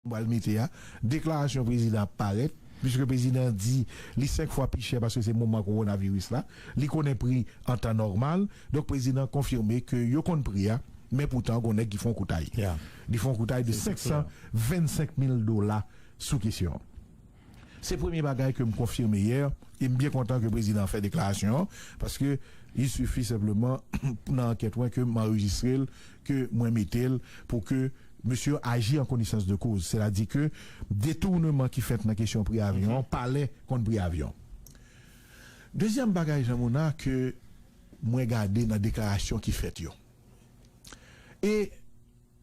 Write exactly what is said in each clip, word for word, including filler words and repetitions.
M pral mete a, deklarasyon prezidan ap parèt, piske prezidan di li senk fwa pi chè paske se moman kowonaviris la, li konnen pri an tan nòmal, donk prezidan konfime ke yo konn pri a, men poutan gon nèg ki fè yon koutay. Li fè yon koutay de senk san vennsenk mil dola sou kesyon an. Se premye bagay ke m konfime yè, e m byen kontan ke prezidan an fè deklarasyon an, paske il sifi senpleman nan ankèt mwen ke m anrejistre l, ke mwen mete l pou ke mesye yo aji an konesans de koz, sètadi ke detounman ki fèt nan kesyon pri avyon an, palè konn pri avyon. Dezyèm bagay, Jean Mona, ke mwen gade nan deklarasyon ki fèt yo. E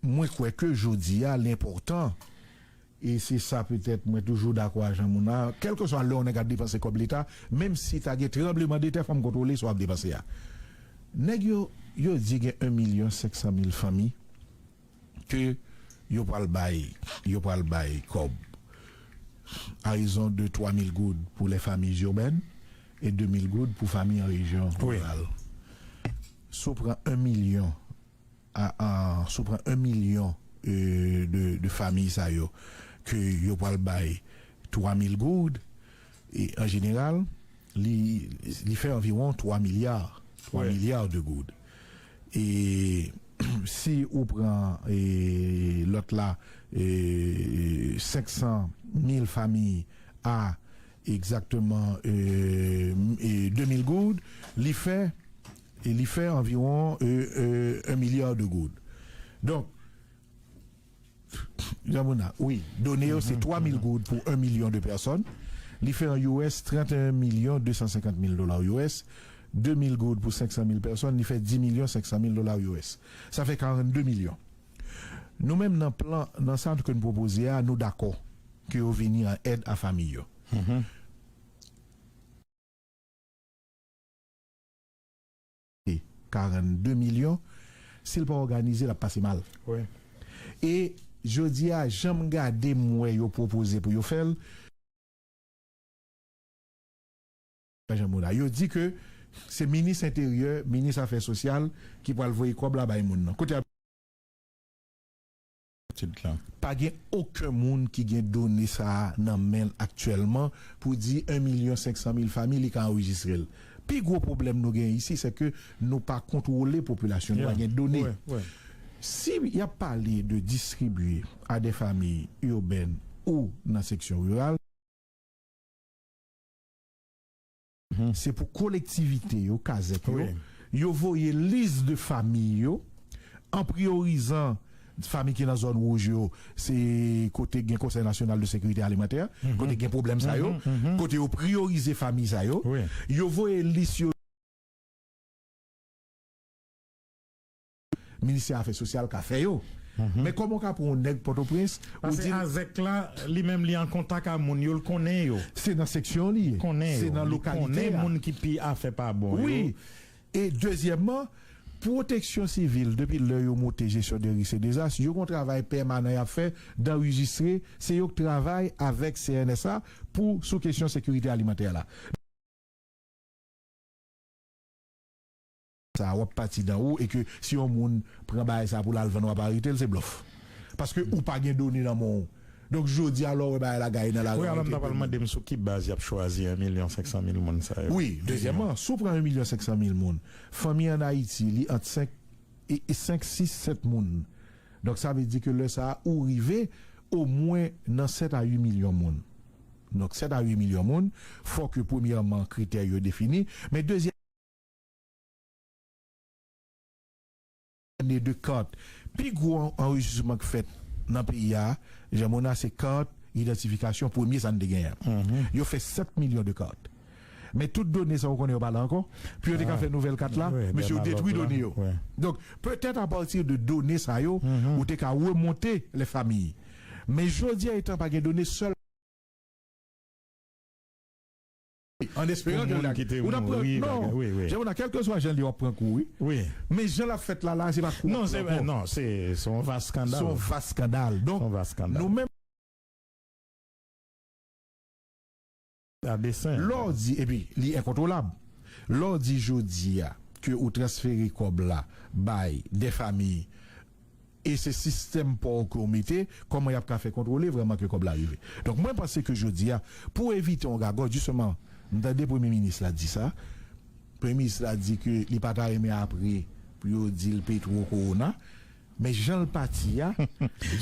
mwen kwè ke jodi a, l enpòtan, e se sa petèt mwen toujou dakò a Jean Mona, kèlkeswa lè yon nèg ap depanse kòb leta, menm si ta gen tranbleman de tè, fò m kontwole sa w ap depanse a. Nèg yo, yo di gen en milyon senk san mil fanmi ke yo pral bay, yo pral bay kòb à raison de twa mil goud pour les familles urbaines et de mil goud pour famille en région rurale. Si w pran en milyon a, a, si w pran en milyon, euh, de, de fanmi sa yo, ke yo pral bay twa mil goud, e an jeneral, li, li fè anviwon twa milya, twa milya de goud. E si ou pran, e, lòt la, e, senk san mil fanmi a egzakteman, e, e, de mil goud, li fè, e li fè anviwon, e, e, en milya de goud. Donk, Jean Mona, wi, done yo se twa mil goud pou en milyon de pèsòn. Li fè an U S trente et un millions deux cent cinquante mille dollars U S, de mil goud pou senk san mil pèsòn, li fè dis milyon senk san mil dola U S. Sa fè karannde milyon. Nou menm nan plan, nan sa ke n pwopoze a, nou dakò ke yo vini an èd a fanmi yo. karannde milyon, si l pa òganize, l ap pase mal. E jodi a, jan m gade m wè yo pwopoze pou yo fè l, Jean Mona, yo di ke se minis enteryè, minis afè sosyal ki pral voye kòb la bay moun nan. Kote a etid la. Pa gen okenn moun ki gen done sa a nan men l aktyèlman pou di en milyon senk san mil fanmi li ka anrejistre l. Pi gwo pwoblèm nou gen isi, se ke nou pa kontwole popilasyon, nou pa gen done. Si y ap pale de distribye a de fanmi ibèn ou nan seksyon riral, se pou kolektivite yo, kazèk yo, yo voye lis de fanmi yo, an priyorizan fanmi ki nan zòn wouj yo, se kote gen Konsèy Nasyonal de Sekirite Alimantè, kote gen pwoblèm sa yo, kote yo priyorize fanmi sa yo, yo voye lis yo Ministè Afè Sosyal ka fè yo. Men kòman w ka pran yon nèg Pòtoprens, ou Paske di l azèk la, li menm li an kontak a moun yo, l konnen yo. Se nan seksyon li ye. Konnen yo. Se nan Li lokalite konnen a. Moun ki pi afè pa bon yo. Wi. E dezyèmman, Pwoteksyon Sivil, depi lè yo monte jesyon de risk e dezas, yo gon travay pèmanan y ap fè, danrejistre, se yo k travay avèk C N S A pou sou kesyon sekirite alimantè la. Sa w ap pati dan ou e ke si yon moun pran bagay sa pou l al vann w ap arete l, se blòf. Paske ou pa gen done nan men w. Donk jodi a lè w wè bagay la gaye nan lari. Wi, alò m ta pral mande m sou ki baz y ap chwazi en milyon senk san mil moun sa yo. Wi, dezyèmman, si w pran en milyon senk san mil moun, fanmi ann Ayiti, li ant senk e, e senk, sis, sèt moun. Donk sa vle di ke lè sa a, ou rive omwen nan sèt a uit milyon moun. Donk sèt a uit milyon moun, fò ke premyèman kritè yo defini, men dezyèm ane de kat. Pi gwo anrejisman k fèt nan peyi a, Jean Mona, se kat idantifikasyon premye sa n te genyen an. Yo fè sèt milyon de kat. Men tout done sa yo konnen yo pa la ankò. Pou yo te ka fè nouvèl kat la, mesye yo detwi done yo. Donk, petèt apati de done sa yo, ou te ka remonte les familles. Men jodi a, etan pa gen done, sèl An esperan ke l la, ou t ap pran, non, Jean Mona, kèlkeswa jan l ye, w ap pran kou, wi. Men jan l ap fèt la, la, se pa kou w ap pran ankò. Non, se, non, se, se yon va skandal. Se yon va skandal. Donk, nou menm, a desen. Lè w di, epi, li enkontwolab. Lè w di jodi a ke ou transfere kòb la bay de fanmi E se sistèm pò ke w mete, kòman y ap ka fè kontwole vrèman ke kòb la rive. Donk, mwen panse ke jodi a, pou evite yon gagòt, jisteman, m tande premye minis la di sa, premye minis la di ke li pa ta renmen apre pou yo di l Petro Corona, men jan l pati a,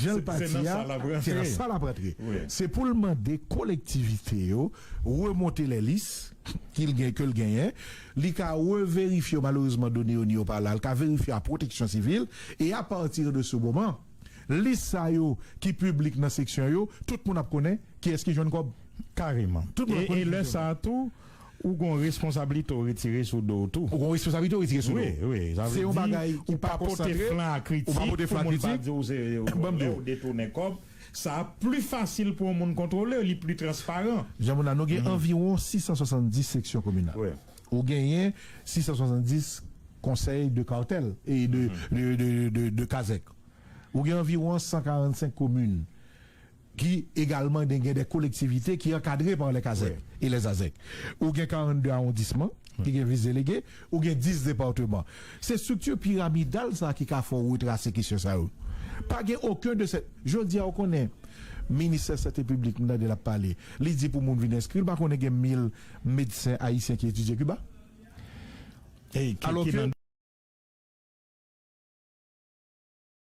jan l pati a, se nan sa l ap rantre. Se pou l mande kolektivite yo remonte lè lis ki l gen, ke l genyen, li ka reverifye yo, malerezman, done yo ni yo pa la, l ka verifye a Pwoteksyon Sivil, e apati de se moman, lis sa yo ki piblik nan seksyon yo, tout moun ap konnen kiyès ki jwenn kòb. Kareman. Tout moun ap konnen kiyès ki jwenn kòb. E lè sa a tou, ou gon responsablite w retire sou do w tou. Ou gon responsablite w retire sou do w. Wi, wi, sa vle di ou pa pote flan a kritik pou moun pa di w se lè w detounen kòb. Sa ap pli fasil pou yon moun kontwole, li pli transparan. Jan moun la, nou gen anviwon sis san swasanndis seksyon kominal. Wi. Ou genyen sis san swasanndis konsèy de katèl e de, de, de, de, de kazèk. Ou gen anviwon san karannsenk komin ki egalman gen, gen de kolektivite ki ankadre pa le kazèk e le zazèk. Ou gen karannde awondisman ki gen vis delege, ou gen dis depatman. Se estrikti piramidal sa ki ka fè w retrase kesyon sa yo. Pa gen okenn de se, jodi a ou konnen, ministè sante piblik, m tande l ap pale, li di pou moun vin enskri, l pa konnen gen mil medsen ayisyen ki etidye Kiba. Alò ke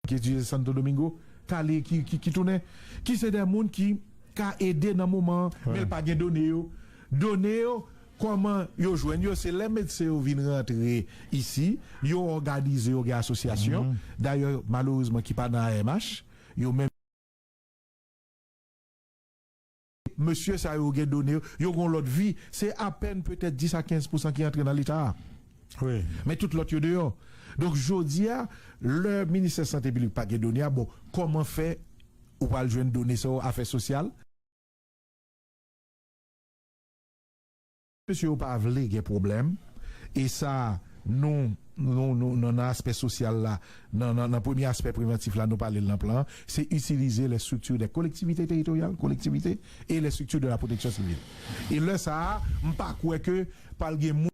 ki etidye Santo Domingo, k ale, ki, ki, ki tounen, ki se de moun ki ka ede nan moman an, men l pa gen done yo. Done yo, kòman yo jwenn yo, se lè medsen yo vin rantre isi, yo òganize, yo gen asosyasyon, dayè, malerezman, ki pa nan A M H, yo menm mesye sa yo gen done yo, yo gon lòt vi, se apèn petèt dis a kenz pousan ki antre nan leta a. Wi. Men tout lòt yo deyò. Donk, jodi a, lè ministè sante piblik pa gen done a, bon, kòman fè ou pral jwenn done sa yo, afè sosyal? Mesye yo pa vle gen pwoblèm, e sa, nou, nou, nou, nan, nan aspè sosyal la, nan, nan, nan premye aspè prevantif la, nou pale l nan plan an, se itilize les structures des collectivités territoriales, kolektivite, e les structures de la protection civile. E lè sa a, m pa kwè ke pral gen moun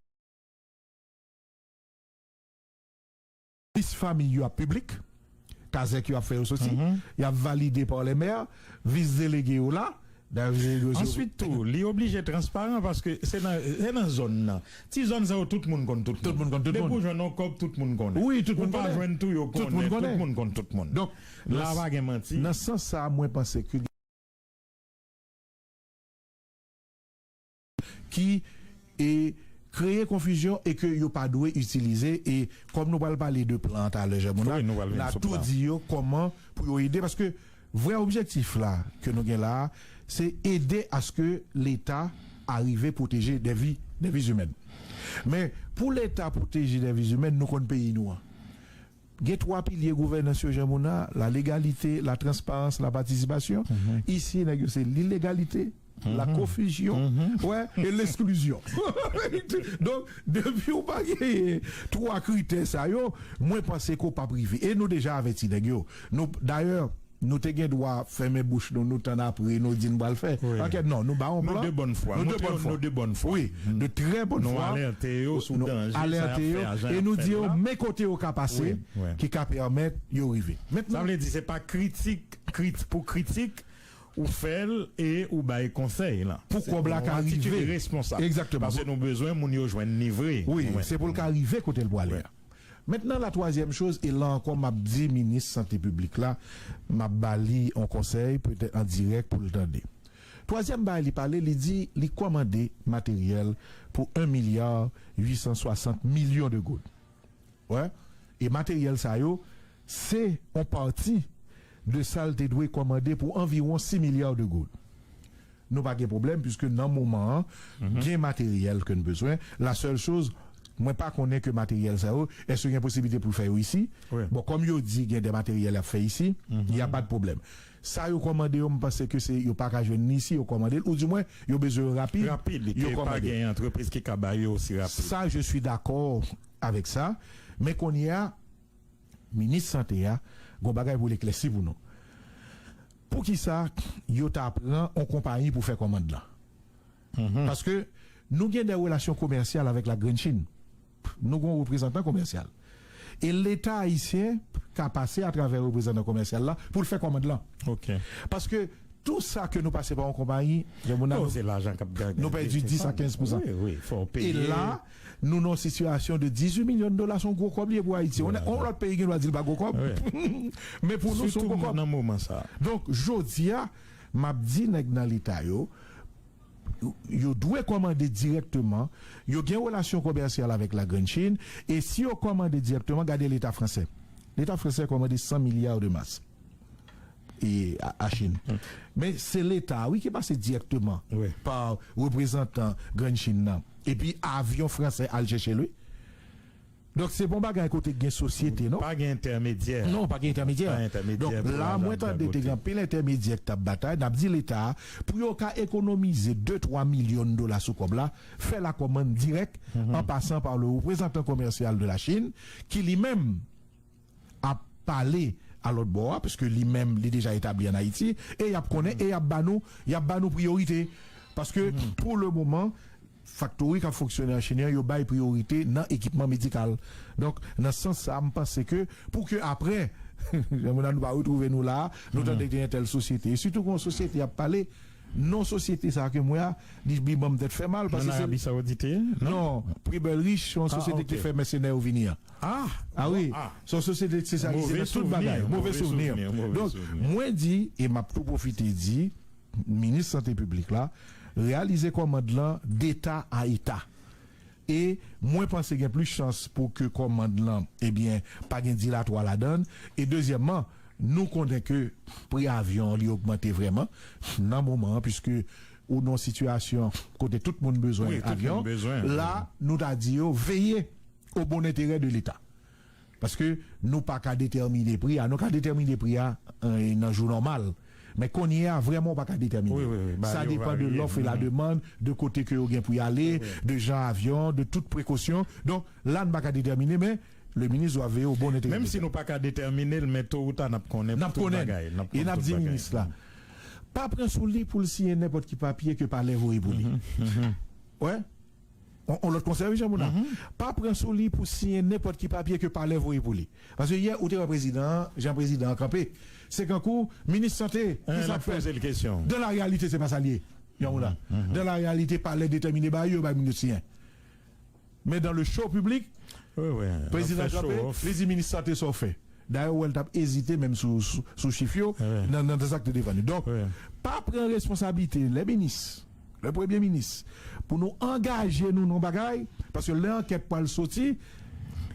lis fanmi yo ap piblik, kazèk yo ap fè yo soti, y ap valide pa le mè, vis delege yo la, dayè vis delege yo se... Answit tou, li oblije transparan paske se nan, se nan zòn nan. Ti zòn sa yo, tout moun konn tout moun. Tout moun konn tout moun. Depi w jwenn yon kòb, tout moun konnen. Wi, tout moun konnen. Ou pa jwenn tou, yo konnen. Tout moun konnen. Tout moun konn tout moun. Donk, la pa gen manti. Nan sans sa, mwen panse ke ki, e, kreye konfizyon e ke yo pa dwe itilize. E kòm nou pral pale de plan an talè, Jan Mona, n a tou di yo kòman pou yo ede, paske vrè objektif la ke nou gen la a, se ede aske Leta arive pwoteje de vi, de vi imèn. Men pou Leta pwoteje de vi imèn, nou konn peyi nou an. Gen twa pilye gouvènans yo, Jan Mona, la légalité, la transparence, la participation. Isi, nèg yo se lilégalité, la confusion, wè, e l'exclusion. Donk, depi w pa genyen twa kritè sa yo, mwen panse ke w p ap rive. E nou deja avèti nèg yo. Nou, dayè, nou te gen dwa fèmen bouch nou, nou tann apre, nou di n pral fè ankèt. Non, nou ba yon plan. Nou de bòn fwa. Nou de bòn fwa. Wi, de trè bòn fwa. Nou alète yo sou danje sa y ap fè a, jan y ap fè l la. E nou di yo, men kote yo ka pase, ki ka pèmèt yo rive. Mentnan, sa vle di, se pa kritik, krit-, pou kritik, ou fè l e ou bay konsèy la. Pou kòb la ka rive. Se yon atitid responsab. Egzakteman. Paske nou bezwen moun yo jwenn li vre. Wi, se pou l ka rive kote l pwale a. Mentnan, la twazyèm choz, e la ankò, m ap di minis sante piblik la, m ap ba li yon konsèy, petèt an dirèk pou l tande. Twazyèm bagay li pale, li di li kòmande materyèl pou un milliard huit cent soixante millions de goud. Wè, e materyèl sa yo, se yon pati de sa l te dwe kòmande pou anviwon sis milya de goud. Nou pa gen pwoblèm, piske nan moman an, gen materyèl ke n bezwen. La sèl choz, mwen pa konnen ke materyèl sa yo, èske gen posiblite pou l fè yo isi? Bon, kòm yo di gen de materyèl y ap fè isi, y a pa de pwoblèm. Sa yo kòmande yo, m panse ke se, yo pa ka jwenn ni isi, yo kòmande l, oudimwen, yo bezwen yo rapid, yo kòmande. Rapid, ke pa gen antrepriz ki ka ba yo osi rapid. Sa, je suis d'accord avec ça. Men kounye a, minis sante a, gon bagay pou l eklèsi pou nou. Poukisa yo ta pran yon konpayi pou fè kòmand lan? Paske nou gen de relasyon komèsyal avèk la Grenn Chin. Nou gen yon reprezantan komèsyal. E Leta ayisyen ka pase atravè reprezantan komèsyal la pou l fè kòmand lan. Paske tou sa ke nou pase pa yon konpayi, Jean Mona, nou pèdi dis a kenz pousan. E la, nou nan yon sitiyasyon de dizuit milyon dola, se yon gwo kòb li ye pou Ayiti. On lòt peyi gen dwa di l pa gwo kòb. Men pou nou, se yon gwo kòb. Donk, jodi a, m ap di nèg nan Leta yo, yo dwe kòmande dirèkteman, yo gen relasyon komèsyal avèk Lagrann Chin, e si yo kòmande dirèkteman, gade Leta fransè. Leta fransè kòmande san milya de mas e a, a Chin. Men se Leta, wi, ki pase dirèkteman pa reprezantan Grann Chin nan. Epi avyon fransè al chèche l, wi. Donk, se pa yon bagay kote gen sosyete, non? Pa gen entèmedyè. Non, pa gen entèmedyè. Donk, la, mwen tande te gen anpil entèmedyè ki t ap batay, n ap di Leta a, pou yo ka ekonomize de twa milyon dola sou kòb la, fè la kòmann dirèk, an pasan pa le reprezantan komèsyal de la Chine, ki li menm ap pale a lòt bò a, paske li menm, li deja etabli ann Ayiti, e y ap konnen, e y ap ba nou, y ap ba nou priyorite. Paske, pou le moman, faktori k ap fonksyone an Chine an, yo bay priyorite nan ekipman medikal. Donk, nan sans sa, m panse ke, pou ke apre, jan nou pa retwouve nou la, nou tande gen entèl sosyete. E sitou kon sosyete ap pale, non sosyete sa ke m wè a, li, li ban m tèt fè mal, paske se Arabi Saoudite, non? Non, Prix Bullrich, yon sosyete ki fè mèsenè yo vini an. Ah wi, se yon sosyete espesyalize nan tout bagay. Move souvni. Donk, mwen di, e m ap tou pwofite di, minis sante piblik la, reyalize kòmand lan deta a eta. E mwen panse gen plis chans pou ke kòmand lan, ebyen, pa gen dilatwa ladan l. E dezyèmman, nou konnen ke pri avyon li ogmante vrèman nan moman an, piske ou nan yon sitiyasyon kote tout moun bezwen avyon. La, nou ta di yo, veye au bon intérêt de l'État. Paske nou pa ka detèmine pri a. Nou ka detèmine pri a, eh, nan jou nòmal. Men kounye a, vrèman, ou pa ka detèmine. Sa depann de lòf e la demann, de kote ke yo gen pou y ale, de jan avyon, de tout prekosyon. Donk, la, n pa ka detèmine, men le minis dwa veye au bon intérêt de l'État. Menm si nou pa ka detèmine l, men to ou ta, n ap konnen tout bagay. N ap konnen. E n ap di minis la, pa pran sou li pou l siyen nenpòt ki papye ke palè voye pou li. Wè? On, on lòt konsèy, wi, Jean Mona. Pa pran sou li pou siyen nenpòt ki papye ke palè voye pou li. Paske yè, ou te wè prezidan an, jan prezidan an kanpe. Se kankou minis sante, ki sa l ap fè? Dan la reyalite, se pa sa l ye, Jean Mona. Dan la reyalite, palè detèmine bagay yo, bay moun yo siyen. Men dan le show piblik, prezidan kanpe, li di minis sante sa w fè. Dayè, ou wè l t ap ezite menm sou, sou, sou chif yo, nan, nan, nan sa k te devan nou. Donk, pa pran responsablite, lè minis, le premye minis, pou nou angaje nou nan bagay, paske lè ankèt pral soti,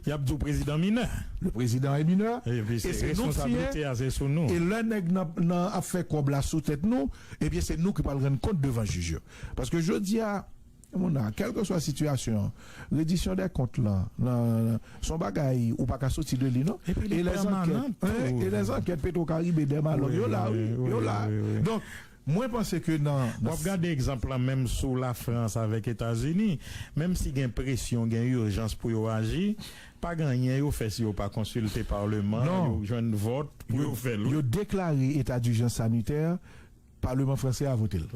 y ap di w prezidan minè. Le président est mineur, e se nou k siyen, e lè nèg nan, nan ap fè kòb la sou tèt nou, ebyen, se nou ki pral rann kont devan jij yo. Paske jodi a, Moun nan, kèlkeswa sitiyasyon, redisyon dè kont lan, nan, se yon bagay ou pa ka soti de li, non. Epi li pèmanan tou. E lèzankèt Petwokaribe, Dèmalòg, yo la, wi, yo la. Donk, mwen panse ke nan, nan... W ap gade egzanp lan menm sou Lafrans avèk Etazini, menm si gen presyon, gen ijans pou yo aji, pa gen anyen yo fè si yo pa konsilte palman an, yo jwenn vòt pou yo fè l, wi. Yo deklare eta dijans sanitè, Palman franse a vote l.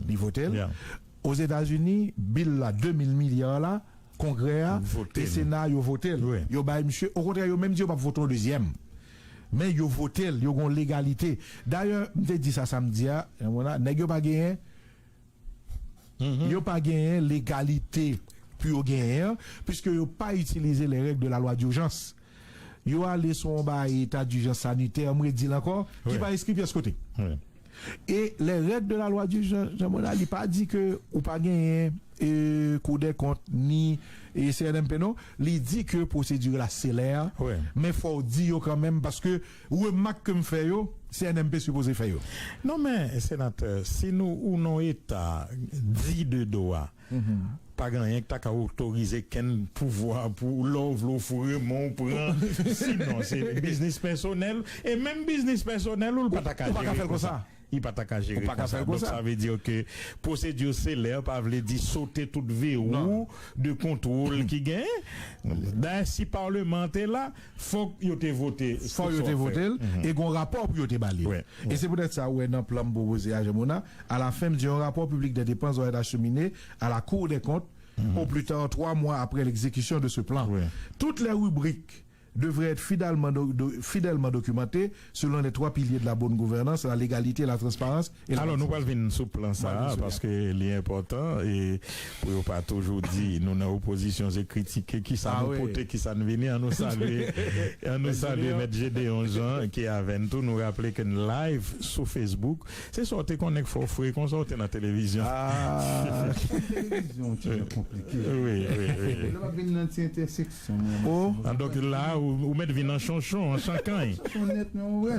Li vote l. Ozetazini, bil la, de mil milya la, Kongrè a, e Sena, yo vote l. Yo bay misye, okontrè, yo menm di yo p ap vote yon dezyèm. Men yo vote l, yo gon legalite. Dayè, m te di sa samdi a, nèg yo pa genyen, yo pa genyen legalite pou yo genyen an, piske yo pa itilize les règles de la loi d'urgence. Yo ale sou yon bagay eta dijans sanitè, m redi l ankò, ki pa enskri pyès kote. E les règles de la loi d'urgence, Jean Mona, li pa di ke ou pa genyen, e, Cour des comptes, ni, e, C N M P, non. Li di ke pwosedi la selè, men fò w di yo kanmenm, paske remak ke m fè yo, C N M P sipoze fè yo. Non, men, senatè, si nou, ou nan eta di de dwa, pa gen anyen ki ta ka otorize kenn pouvwa pou lè w vle w foure men w pran. Sinon, se biznis pèsonèl. E menm biznis pèsonèl ou, l pa ta ka jere konsa. Li pa ta ka jere konsa. Donk, sa vle di ke pwosedi selè pa vle di sote tout verou de kontwòl ki genyen. Dayè, si palman an te la, fòk yo te vote. Fòk yo te vote l, e gon rapò pou yo te ba li. E se poutèt sa, ou wè, nan plan m pwopoze a, Jean Mona, à la fin, m di, un rapport public des dépenses doit être acheminé à la Cour des comptes au plus tard trois mois après l'exécution de ce plan. Toutes les rubriques devraient être fidèlement, do- do- fidèlement documentés selon les trois piliers de la bonne gouvernance, la légalité, la transparence et la... Alò, nou pral vin sou plan sa a, paske li enpòtan e pou yo pa toujou di nou nan opozisyon, se kritike kisa nou pote, kisa n vini. An nou salye, an nou salye Mèt Gédéon Jean ki avè n tou. Nou raple ke n live sou Facebook. Se sa w te konnen k fè w fre konsa, w te nan televizyon. Ah, televizyon, ti jan konplike. Wi, wi, wi. Lè w ap vin nan ti entèseksyon, mwen. Ah, donk la, ou, ou mèt vin an chonchon, an chankany. Chonchon nèt, men ou wè.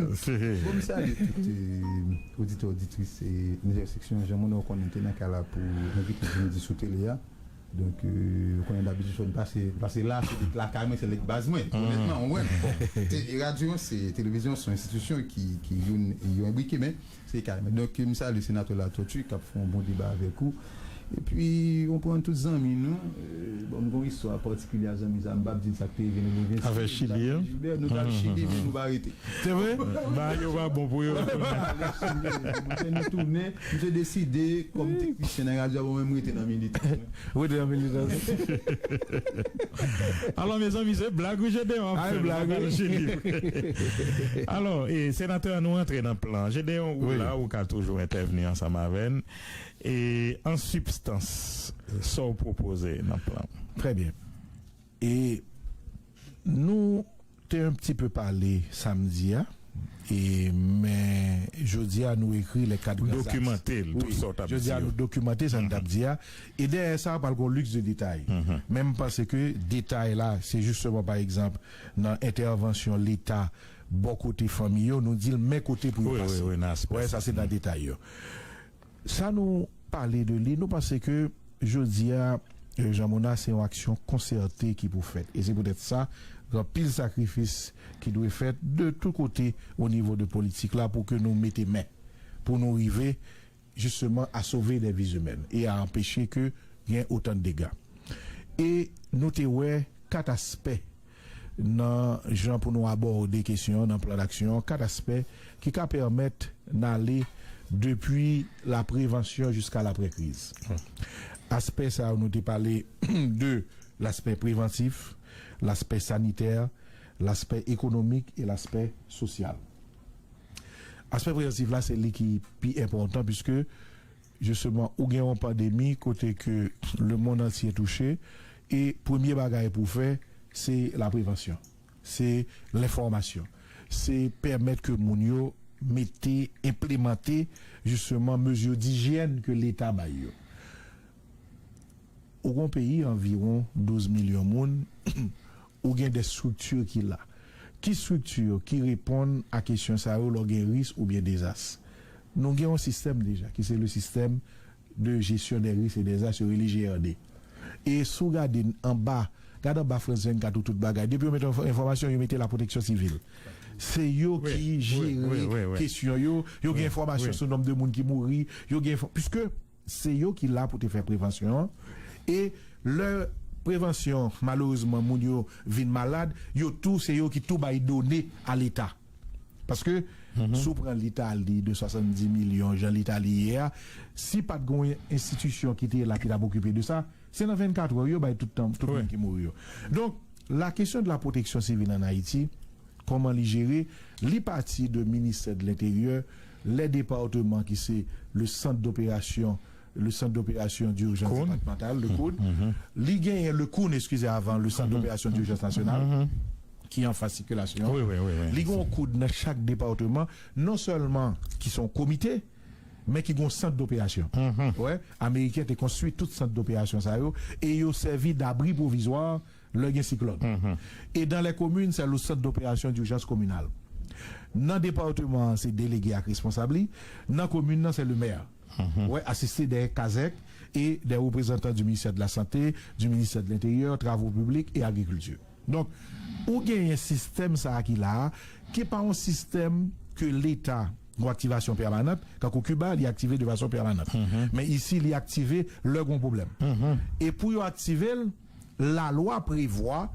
Bon, m salye tout eh, oditè, oditris eh, entèseksyon, jan moun yo konnen te nan ka la pou envite vin di sou tele a. Donk, euh, ou konnen dabitid fò n pase, pase la, se lit lakay mwen, se lit baz mwen. Onètman, ou wè. Bon, te- radyo, se televizyon, se yon enstitisyon ki, ki youn, yo enbrike, men se kay mwen. Donk, m salye senatè Latortue k ap fè yon bon deba avèk ou. Epi, ou pran tout zanmi nou. Euh, bon, m gen yon istwa patikilye a zanmi sa, m p ap di l sa k te rive nan Levensi. Avè Chili, an? Gilbert, nou t al Chili, men nou pa rete. Se vre? Ba yo pa bon pou yo. Mwen te nou tounen, mwen te deside, kòm teknisyen nan radyo, bon, mwen m rete nan militans mwen. Rete nan militans. Alò, mezanmi, se blag wi Gédéon ap Ah, fè, blag, nou pa wi. lâche li. Alò, e, senatè, nou rantre nan plan. Gédéon, ou Wi. la, ou ka toujou entèvni ansanm avè n. E, an sibstans, sa w pwopoze nan plan? Trè byen. E nou te un petit peu pale samdi a. E, men jodi a nou ekri les quatre grands axes. Dokimante l, tout sa w t ap di Jodi a yo. Nou dokimante sa n t ap di a. E dèyè sa pral gon liks de detay. Men m panse ke detay la se jisteman pa egzanp nan entèvansyon Leta bò kote fanmi yo, nou di l men kote pou yo Wi, pase. wi, wi, nan aspè Wè, sa se nan detay yo. Sa nou pale de li, nou panse ke jodi a, euh, Jean Mona, se yon aksyon konsète ki pou fèt. E se poutèt sa, gen anpil sakrifis ki dwe fèt de tout kote o nivo de politik la pou ke nou mete men, pou nou rive jisteman a sove des vies humaines e a anpeche ke gen otan de dega. E nou te wè kat aspè nan jan pou nou abòde kesyon an nan plan daksyon an, kat aspè ki ka pèmèt n ale depi la prevansyon jiska laprè kriz. Aspè sa yo, nou te pale de laspè prevantif, laspè sanitè, laspè ekonomik e laspè sosyal. Aspè prevantif la, se li ki pi enpòtan, piske jisteman, ou gen yon pandemi kote ke le monde entier touche, e premye bagay pou fè, se la prevansyon, se lenfòmasyon, se pèmèt ke moun yo mete, enplemante jisteman mezi dijyèn ke Leta bay yo. Ou gon peyi anviwon douz milyon moun, ou gen de strikti ki la. Ki strikti ki reponn a kesyon sa yo lè w gen risk oubyen dezas? Nou gen yon sistèm deja, ki se le système de gestion des risques et des désastres, yo rele G R D. E si w gade anba, gade anba France vennkat ou tout bagay. Depi yo mete enfò- enfòmasyon, yo mete la protection civile. Se yo Wi, ki wi, jere wi, wi, wi. kesyon yo, yo gen Wi, enfòmasyon wi. Sou nonb de moun ki mouri, yo gen enfò- piske se yo ki la pou te fè prevansyon an. E lè prevansyon, malerezman, moun yo vin malad, yo tou, se yo ki tou bay done a Leta. Paske, si w pran Litali de swasanndis milyon, jan Litali ye a, si pa t gen yon enstitisyon ki te la ki t ap okipe de sa, se nan vennkat è yo bay tout tan, tout Wi. Moun ki mouri yo. Donk, la question de la protection civile en Haïti, kòman li jere, li pati de ministè de l'Intérieur, les départements ki se le centre d'opération, le centre d'opération d'urgence COUN. Départemental, le COUN. Li genyen le COUN, excusez, avant, le centre d'opération d'urgence nationale, ki an faz sikilasyon. Wi, wi, wi, wi. Li gen yon COUN nan chak depatman, non sèlman ki se yon komite, men ki gen yon sant doperasyon. Wè, Ameriken te konstwi tout sant doperasyon sa yo, e yo sèvi dabri pwovizwa lè gen siklòn. E dans les communes, c'est le centre d'opération d'urgence communale. Nan depatman an, se delege ak responsab li. Nan komin nan, se le mè. Wè, asiste de kazèk e de reprezantan du ministère de la Santé, du ministère de l'Intérieur, Travaux publics et Agriculture. Donk, ou genyen sistèm sa a ki la a, ki pa yon sistèm ke Leta, yon aktivasyon pèmanant, kankou Kiba, li aktive de fason pèmanant. Men isi, li aktive lè gen yon pwoblèm. E pou yo aktive l, lalwa prevwa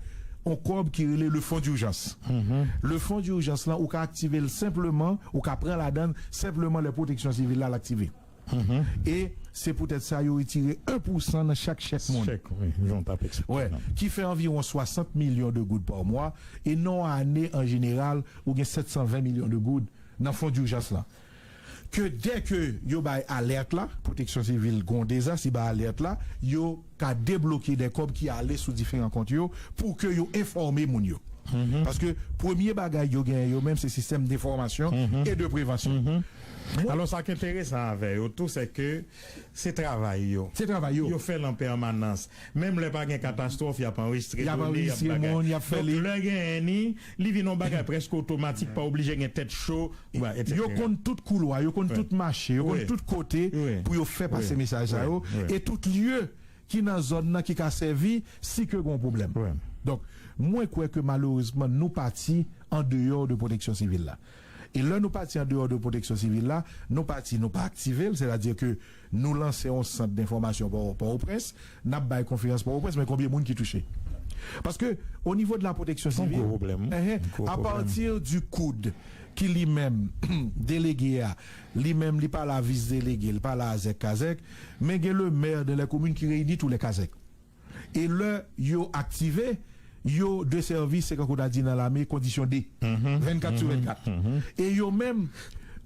yon kòb ki rele le fonds d'urgence. Le fonds d'urgence lan, ou ka aktive l senpleman, ou ka pran ladan l senpleman lè pwoteksyon sivil la, l aktive. E Se poutèt sa yo retire en pousan nan chak chèk moun. Chèk, wi, jan w t ap eksplike. Wè, ki fè anviwon swasant milyon de goud pa mwa, e nan yon ane, an jeneral, ou gen sèt san ven milyon de goud nan fon dijans lan. Ke dè ke yo bay alèt la, Pwoteksyon Sivil gen yon dezas, li bay alèt la, yo ka debloke de kòb ki ale sou diferan kont yo pou ke yo enfòme moun yo. Paske premye bagay yo genyen yo menm, se sistèm denfòmasyon e de prevansyon. Mwen Alò, sa k enteresan avè yo tou, se ke se travay yo. Se travay yo. Yo fè l an pèmanans. Menm lè pa gen katastwòf, y ap anrejistre done, y ap anrejistre moun, y ap fè li. Donk, lè genyen ni, li vin yon bagay prèske otomatik, pa oblije gen tèt cho, etsetera. Yo konn tout koulwa, yo konn tout mache, yo konn tout kote pou yo fè pase mesaj sa yo. E tout lye ki nan zòn nan ki ka sèvi si ke gen yon pwoblèm. Donk, mwen kwè ke malerezman nou pati an deyò de pwoteksyon sivil la. E lè nou pati an deyò de pwoteksyon sivil la, nou pati, nou pa aktive l, sètadi ke nou lanse yon sant denfòmasyon Pò-, Pòtoprens, n ap bay konferans Pòtoprens, men konbyen moun ki touche? Paske, o nivo de la pwoteksyon sivil, apati di koud ki li menm, delege a, li menm li pale a vis delege, li pale a zèk kazèk, men gen le mè de lè komin ki reyini tou lè kazèk. E lè yo aktive, yo desèvi, se kankou ta di nan lame, kondisyon de. Vennkat sou vennkat. E yo menm,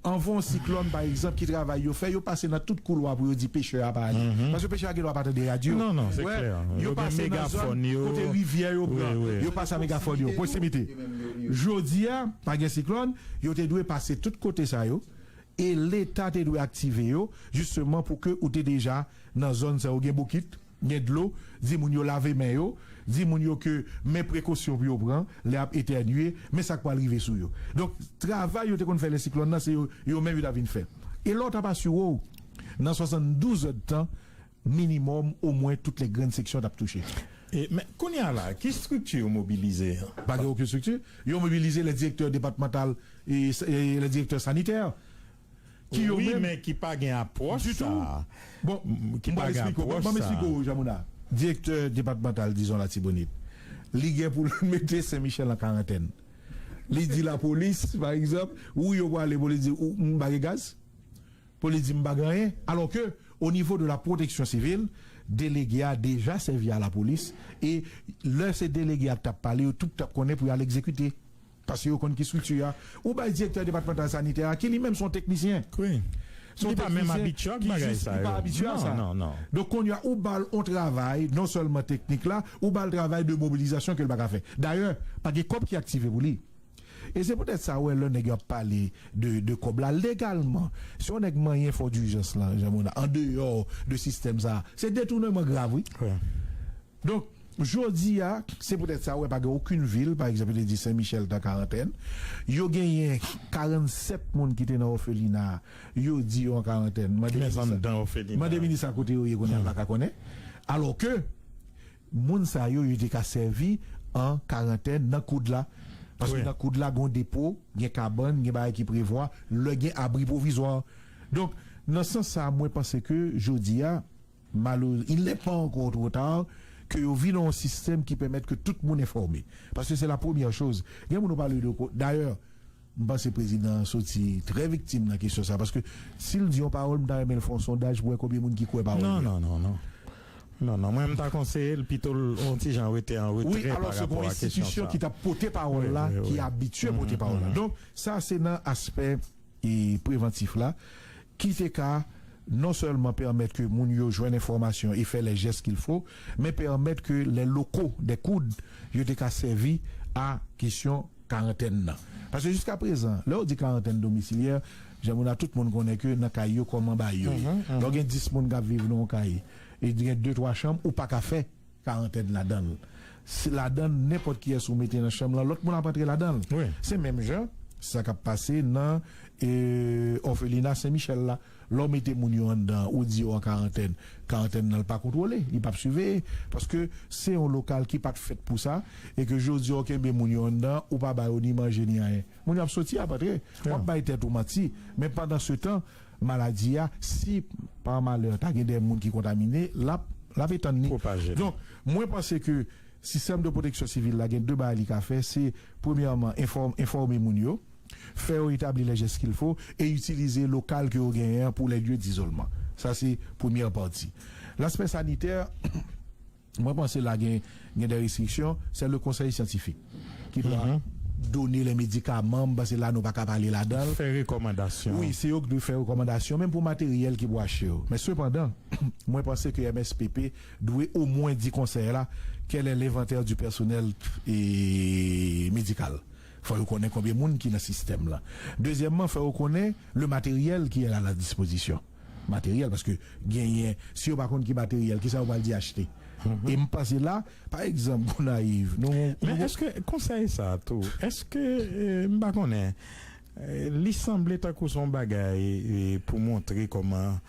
anvan yon siklòn, pa egzanp, ki travay yo fè, yo pase nan tout koulwa pou yo di pechè a pa ale. Paske pechè a gen dwa pa tande radyo. Non, non, se klè. Yo pase nan zòn kote rivyè yo pran. Yo pase a megafòn yo, pwosimite. Jodi a, pa gen siklòn, yo te dwe pase tout kote sa yo. E Leta te dwe aktive yo, jisteman pou ke ou te deja nan zòn sa yo gen bokit, gen dlo, di moun yo lave men yo, di moun yo ke men prekosyon pou yo pran, lè y ap etènye, men sa k pral rive sou yo. Donk, travay yo te konn fè lè siklòn nan, se yo, yo menm yo ta vin fè. E lè w t ap asire w, nan swasanndouz èdtan, minimòm, omwen, tout lè grann seksyon t ap touche. E, men, kounye a la, ki estrikti yo mobilize an? Pa gen okenn estrikti. Yo mobilize lè direktè depatmantal, e, e lè direktè sanitè. Ki yo menm, men ki pa gen apwòch sa. Bon, m pral eksplike w, ban m eksplike w, Jean Mona. Direktè depatmantal, dizon, Latibonit, li gen pou l mete Sen Michèl an karantèn. Li di lapolis, pa egzanp, ou yo prale pou li di, ou, m pa gen gaz. Pou li di, m pa gen anyen. Alò ke, o nivo de la pwoteksyon sivil, delege a deja sèvi a lapolis. E lè se delege a k t ap pale, yo tout t ap konnen pou y al egzekite. Paske yo konn ki estrikti a. Ou bay direktè depatmantal sanitè a, ki li menm se yon teknisyen. Wi. Se yon teknisyen ki jis, li pa abitye a sa. Non, non, non. Donk, kounye a, ou ba l yon travay, non sèlman teknik la, ou ba l travay de mobilizasyon ke l pa ka fè. Dayè, pa gen kòb ki aktive pou li. E se poutèt sa, w wè, lè nèg yo ap pale de, de kòb la, legalman, si yon nèg manyen fò dijans lan, Jean Mona, andeyò de sistèm sa, se detounèman grav, wi. Donk, jodi a, se poutèt sa, w wè, pa gen okenn vil, pa egzanp, yo te di Sen Michèl t an karantèn. Yo genyen karannsèt moun ki te nan òfelina, yo di yo an karantèn. Mande minis la kote yo ye kounye a, l pa ka konnen. Alò ke, moun sa yo, yo te ka sèvi an karantèn nan koud la. Paske nan koud la, gen depo, gen kabann, gen bagay ki prevwa, lè gen abri pwovizwa. Donk, nan sans sa, mwen panse ke jodi a, malere, il n'est pas encore trop tard, ke yo vin nan yon sistèm ki pèmèt ke tout moun enfòme. Paske se la premyè choz. Gen moun ou pale de ko-, dayè, m panse prezidan an soti trè viktim nan kesyon sa, paske si l di yon pawòl, m ta renmen l fè yon sondaj pou wè konbyen moun ki kwè pawòl li. Non, non, non, non. Non, non, mwen m ta konseye l pito l yon ti jan rete an retrè pa rapò a kesyon sa. Wi, alò se yon enstitisyon ki t ap pote pawòl la, ki abitye pote pawòl la. Donk, sa se nan aspè e prevantif la, ki te ka non sèlman pèmèt ke moun yo jwenn enfòmasyon e fè les gestes qu'il faut, men pèmèt ke les locaux des coudes yo te ka sèvi a kesyon karantèn nan. Paske jiska prezan, lè yo di karantèn domisilyè, Jean Mona, tout moun konnen ke nan kay yo kòm anba yo ye. Lè w gen dis moun k ap viv nan yon kay, e gen de twa chanm, ou pa ka fè karantèn ladan l. Si ladan l, nenpòt kiyès ou mete nan chanm lan, lòt moun ap antre ladan l. Se menm jan sa k ap pase nan, e, òfelina Sen Michèl la. Lè w mete moun yo anndan, ou di yo an karantèn, karantèn nan l pa kontwole, li p ap siveye. Paske se yon lokal ki pa t fèt pou sa, e ke jodi a w kenbe moun yo anndan, ou pa ba yo ni manje ni anyen. Moun yo ap soti, y ap antre. W ap bay tèt ou manti. Men pandan se tan, maladi a, si pa malè ta gen de moun ki kontamine, l ap, l ap etann li. Donk, mwen panse ke sistèm de pwoteksyon sivil la gen de bagay li ka fè, se premyèman enfòm-, enfòme moun yo, fè yo etabli les gestes qu'il faut e itilize lokal ke yo genyen an pou les lieux d'isolement. Sa se premyè pati. Laspè sanitè, mwen panse la gen, gen de restriksyon, se le konsèy syantifik ki dwa donner les médicaments, m panse la nou pa ka pale ladan l. Fè rekòmandasyon. Wi, se yo ki dwe fè rekòmandasyon, menm pou materyèl ki pou achte yo. Men sepandan, mwen panse ke M S P P dwe omwen di konsèy la quel est l'inventaire du personnel médical. Fò yo konnen konbyen moun ki nan sistèm lan. Dezyèmman, fò yo konnen le matériel qui est à la disposition. Materyèl, paske genyen, si yo pa konn ki materyèl, kisa yo pral di achte? E m panse la, pa egzanp, Gonayiv, nou, Men nou èske konsèy sa a tou, èske, eh, m pa konnen, eh, li sanble tankou se yon bagay, eh, pou montre kòman,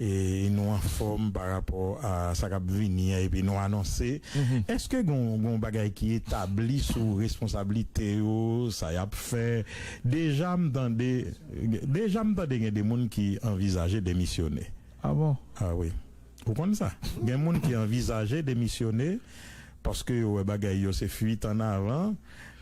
eh, nou anfòm pa rapò a sa k ap vini an, epi nou anonse. Èske gon, gon bagay ki etabli sou responsablite yo, sa y ap fè? Deja m tande, deja m tande gen de moun ki anvizaje demisyone. Ah bon? Ah wi. Ou konn sa? Gen moun ki anvizaje demisyone paske yo wè bagay yo se fuit en avant.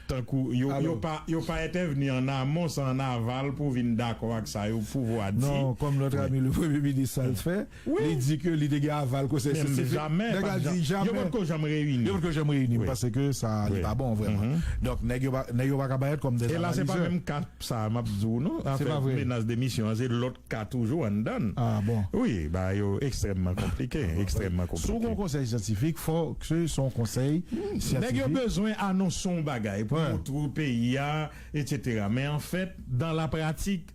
Tankou yo, yo pa, yo pa entèvni an amon, se an aval pou vin dakò ak sa yo pouvwa di. Non, comme notre ami le Premier ministre sa l fè, li di ke li te gen aval konsèy syantifik. Nèg la di jamè. Yo potko janm reyini. Yo potko janm reyini, paske sa li pa bon vrèman. Donk nèg yo pa, nèg yo pa ka parèt kòm des analyseurs. E la se pa menm ka sa m ap di w non. Afè menas demisyon an, se lòt ka toujou anndan. Ah bon? Wi, bagay yo ekstrèmman konplike, ekstrèmman konplike. Si w gon konsèy syantifik, fò ke se yon konsèy syantifik. Nèg yo bezwen anonse yon bagay pou montre peyi a, etsetera. Men anfèt, dans la pratique,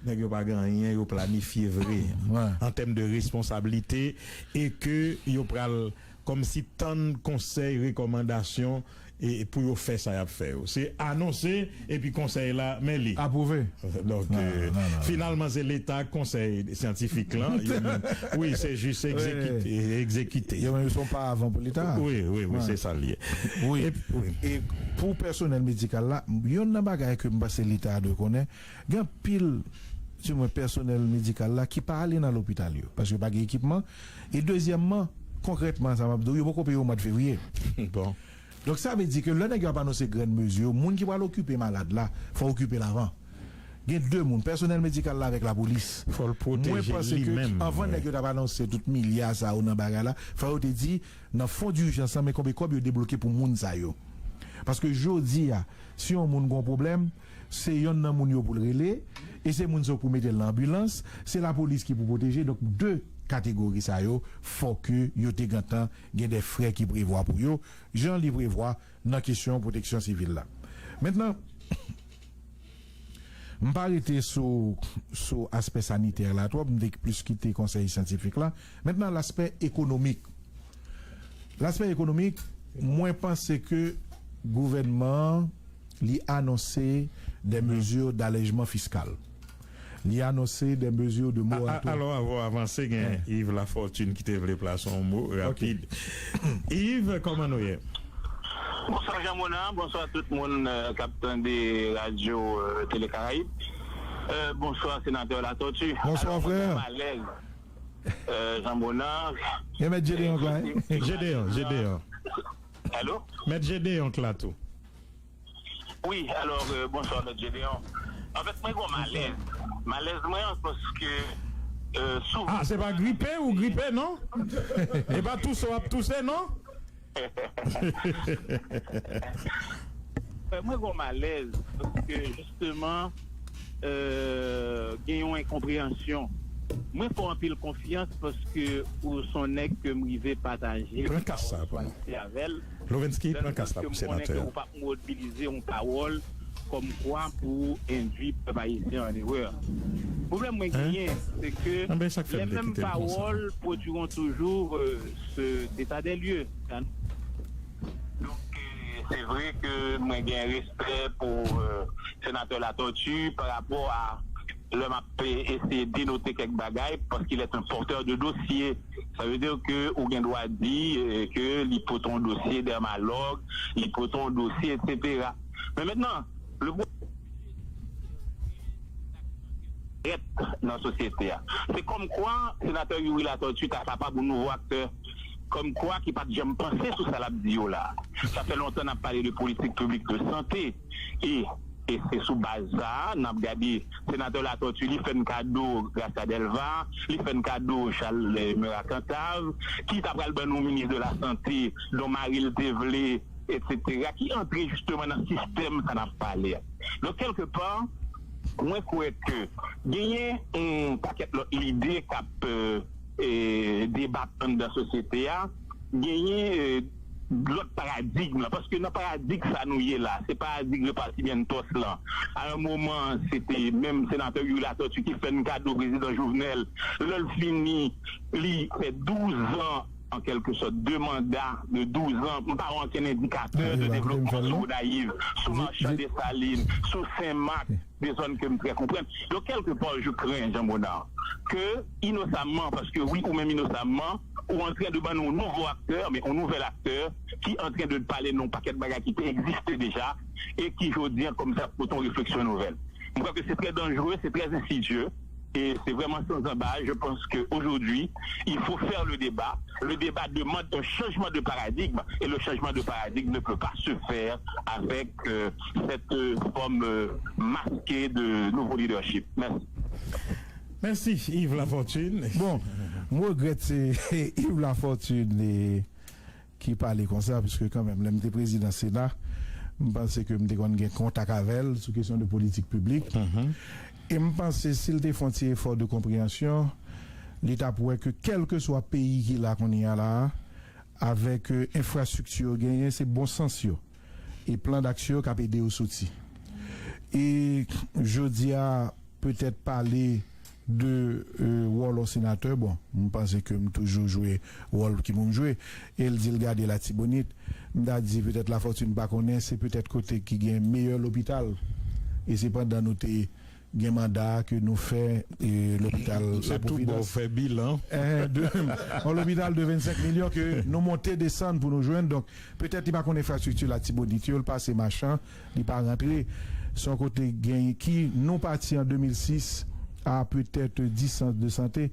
nèg yo pa gen anyen yo planifye vre an tèm de responsablite e ke yo pral kòmsi tann konsèy, rekòmandasyon e, e pou yo fè sa y ap fè yo. Se anonse epi konsèy la, men li. Apwouve. Donk, finalman, se Leta ak konsèy syantifik lan. Yo menm, wi, se jis egzekite, egzekite. Yo menm, yo se yon paravan pou Leta. Wi, wi, wi, se sa l ye. Wi. E pou pèsonèl medikal la, yonn nan bagay ke m panse Leta dwe konnen, gen anpil, di mwen, pèsonèl medikal la ki pa ale nan lopital yo, paske pa gen ekipman. E dezyèmman, konkrètman, sa m ap di w, yo poko peye w mwa de fevriye. Bon. Donk, sa vle di ke lè nèg yo ap anonse grann mezi yo, moun ki pral okipe malad la, fò okipe l avan. Gen de moun, pèsonèl medikal la avèk lapolis. Fò l pwoteje li menm. Mwen panse ke anvan nèg yo t ap anonse tout milya sa yo nan bagay la, fò yo te di, nan fon dijans lan, men konbyen kòb yo debloke pou moun sa yo. Paske jodi a, si yon moun gon pwoblèm, se yonn nan moun yo pou l rele, e se moun sa yo pou mete l nan anbilans, se lapolis ki pou pwoteje. Donk, de kategori sa yo, fò ke yo te gentan gen de frè ki prevwa pou yo, jan li prevwa nan kesyon pwoteksyon sivil la. Mentnan, m pa rete sou, sou aspè sanitè la twòp, m te plis kite konsèy syantifik la. Mentnan, laspè ekonomik. Laspè ekonomik, mwen panse ke gouvènman an, li anonse des mesures d'allègement fiscal. Li anonse des mesures de moratoire. Alò, avan w avanse, gen Yves Lafortune ki te vle plase yon mo rapid. Yves, kòman nou ye? Bonswa Jean Mona, bonswa tout moun, euh, k ap tande radyo, euh, Tele Karayib. Euh, bonswa Senatè Latortue. Bonswa, frè. Alò, mwen gen malèz, euh, Jean Mona. Gen Mèt Gedeon la, hein? Gedeon, Gedeon. Alo? Mèt Gedeon la tou. Wi, alò, euh, bonswa, Mèt Gedeon. Anfèt, mwen gen yon malèz. Malèz mwen an, paske, euh, souvan... Ah, se pa gripe ou gripe, non? E pa touse w ap touse, non? Mwen gen yon malèz, paske, jisteman, euh, gen yon enkonpreyansyon. Mwen fè w anpil konfyans, paske ou se yon nèg ke m rive pataje pawòl avè l. Lovensky, pran kas la pou senatè a. Ou p ap mobilize yon pawòl kòmkwa pou endwi pèp ayisyen an erè. Pwoblèm mwen genyen, se ke les mêmes paroles produiront toujours, euh, ce, cet état des lieux. Donk, euh, se vre ke mwen gen respè pou, euh, senatè Latortue pa rapò a lè m ap eseye denote kèk bagay, parce qu'il est un porteur de dossier. Sa vle di ke ou gen dwa di, euh, ke li pote yon dosye Dermalog, li pote yon dosye, etsetera. Men mentnan, le rèt nan sosyete a. Se kòmkwa senatè Youri Latortue ta kapab yon nouvo aktè, kòmkwa ki pa t janm panse sou sa l ap di yo la. Sa fè lontan n ap pale de politik piblik de sante, e E se sou baz sa a, n ap gade senatè Latortue, li fè n kado Gracia Delva, li fè n kado Charles, eh, Murat Cantave, ki ta pral ban nou minis de la sante, Don Mari l te vle, etsetera, ki antre jisteman nan sistèm sa n ap pale a. Donk, kèlkepa, mwen kwè ke genyen yon pakèt lòt lide k ap, eh, eh, debat anndan sosyete a, genyen, eh, lòt paradigm la, paske nan paradigm sa nou ye la, se paradigm repartimientos lan. A yon moman, se te menm senatè Youri Latortue ki fè n kado prezidan Jovenel. Lè l fini, li fè douz an, an kèlke sòt, de manda de douz an. M pa wè okenn endikatè de devlopman sou Gonayiv, sou Machan Desalin, sou Senmak, de zòn ke m trè konprann. Donk, kèlkepa, je crains, Jean Monard, ke inosamman, paske wi, ou menm inosamman, ou antren de ban nou yon nouvo aktè, men yon nouvèl aktè ki antren de pale nou yon pakèt bagay ki te egziste deja e ki jodi a kòmsi ap pote yon refleksyon nouvèl. M kwè ke se trè danjere, se trè ensidye, e se vrèman san anbaz. Je pense que aujourd'hui, il faut faire le débat. Le débat demande un changement de paradigme et le changement de paradigme ne peut pas se faire avec, euh, cette, euh, forme, euh, masquée de nouveau leadership. Merci. Mèsi, Yves Lafortune. Bon, m regrèt se Yves Lafortune, eh, ki pale konsa, piske kanmenm, lè m te prezidan Sena, m panse ke m te konn gen kontak avè l sou kesyon de politik piblik. E m panse si l te fè yon ti efò de konpreyansyon, li t ap wè ke kèlkeswa peyi ki la kounye a la a, avèk, eh, enfrastrikti yo genyen, se bon sans yo e plan d'aksyon yo k ap ede yo soti. E jodi a, petèt pale de, eh, wòl yon senatè, bon, m panse ke m toujou jwe wòl ki pou m jwe. E l di l gade Latibonit. M ta di petèt Lafortune pa konnen, se petèt kote ki gen meyè lopital. E se pandan nou te gen manda ke nou fè, eh, lopital Lapwovdans. Se tou bon, fè bilan. Eh, de, yon lopital de vennsenk milyon ke nou monte desann pou nou jwenn. Donk, petèt li pa konn enfrastrikti Latibonit yo, l pase Machan, li pa rantre. Se yon kote gen, ki nou pati an de mil sis a petèt dis sant de sante.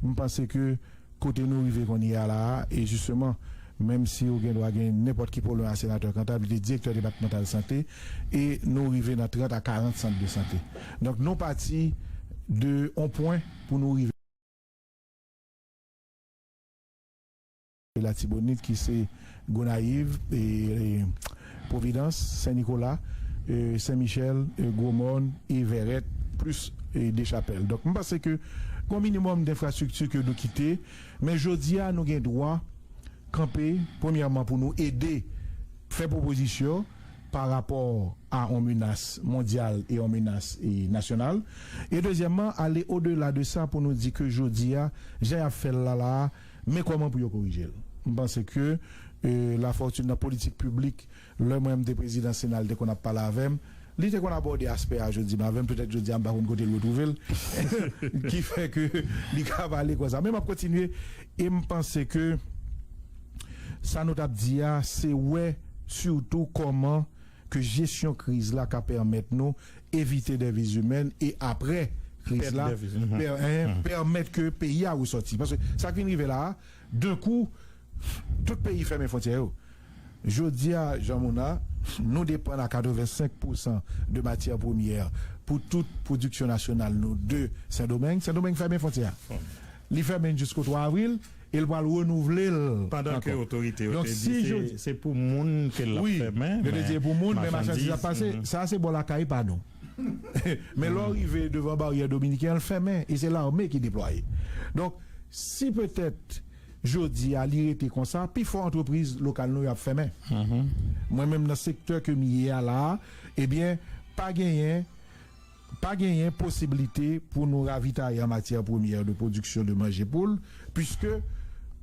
M panse ke kote nou rive kounye a la a, e jisteman, menm si ou gen dwa gen nenpòt ki pwoblèm ak senatè Cantave, li te direktè depatmantal sante, e nou rive nan trant a karant sant de sante. Donk, nou pati de yon pwen pou nou rive Latibonit, ki se Gonayiv, e, e, Pwovidans, Sen Nikola, e, Sen Michèl, e, Gwomòn, e, Vèrèt, plis, e, Dechapèl. Donk, m panse ke gon minimòm denfrastrikti ke nou kite, men jodi a, nou gen dwa kanpe, premyèman, pou nou ede fè pwopozisyon pa rapò a yon menas mondyal e yon menas, e, nasyonal. E dezyèmman, ale odela de sa pou nou di ke jodi a, jan y ap fè l la, la a, men kòman pou yo korije l. M panse ke, e, Lafortune nan politik piblik, lè mwen m te prezidan Sena, li te konn ap pale avè m, li te konn abòde aspè a jodi m avè m, petèt jodi a m pa konn kote l retwouve l, ki fè ke li ka pale konsa. Men m ap kontinye, e m panse ke sa nou t ap di a, se wè sitou kòman ke jesyon kriz la ka pèmèt nou evite dè vi imèn e apre kriz la, pè-, en, pèmèt ke peyi a resòti. Paske sa k vin rive la a, de kou, tout peyi fèmen fwontyè yo. Jodi a, Jean Mona, nou depann a katrevensenk pousan de matyè premyè pou tout pwodiksyon nasyonal nou de Sendomeng. Sendomeng fèmen fwontyè a. Li fèmen jisko twa avril e l pral renouvle l ankò. Pandan ke otorite yo te di se, se pou moun ke l ap fèmen, yo te di se pou moun, men machandiz ap pase. Sa a se bò lakay pa nou. Men lè w rive devan baryè dominiken an, l fèmen e se lame ki deplwaye. Donk, si petèt jodi a li rete konsa, pifò antrepriz lokal nou yo ap fèmen. Mwen menm nan sektè ke m ye a la a, ebyen, pa genyen, pa genyen posiblite pou nou ravitaye an matyè premyè de pwodiksyon de manje poul, piske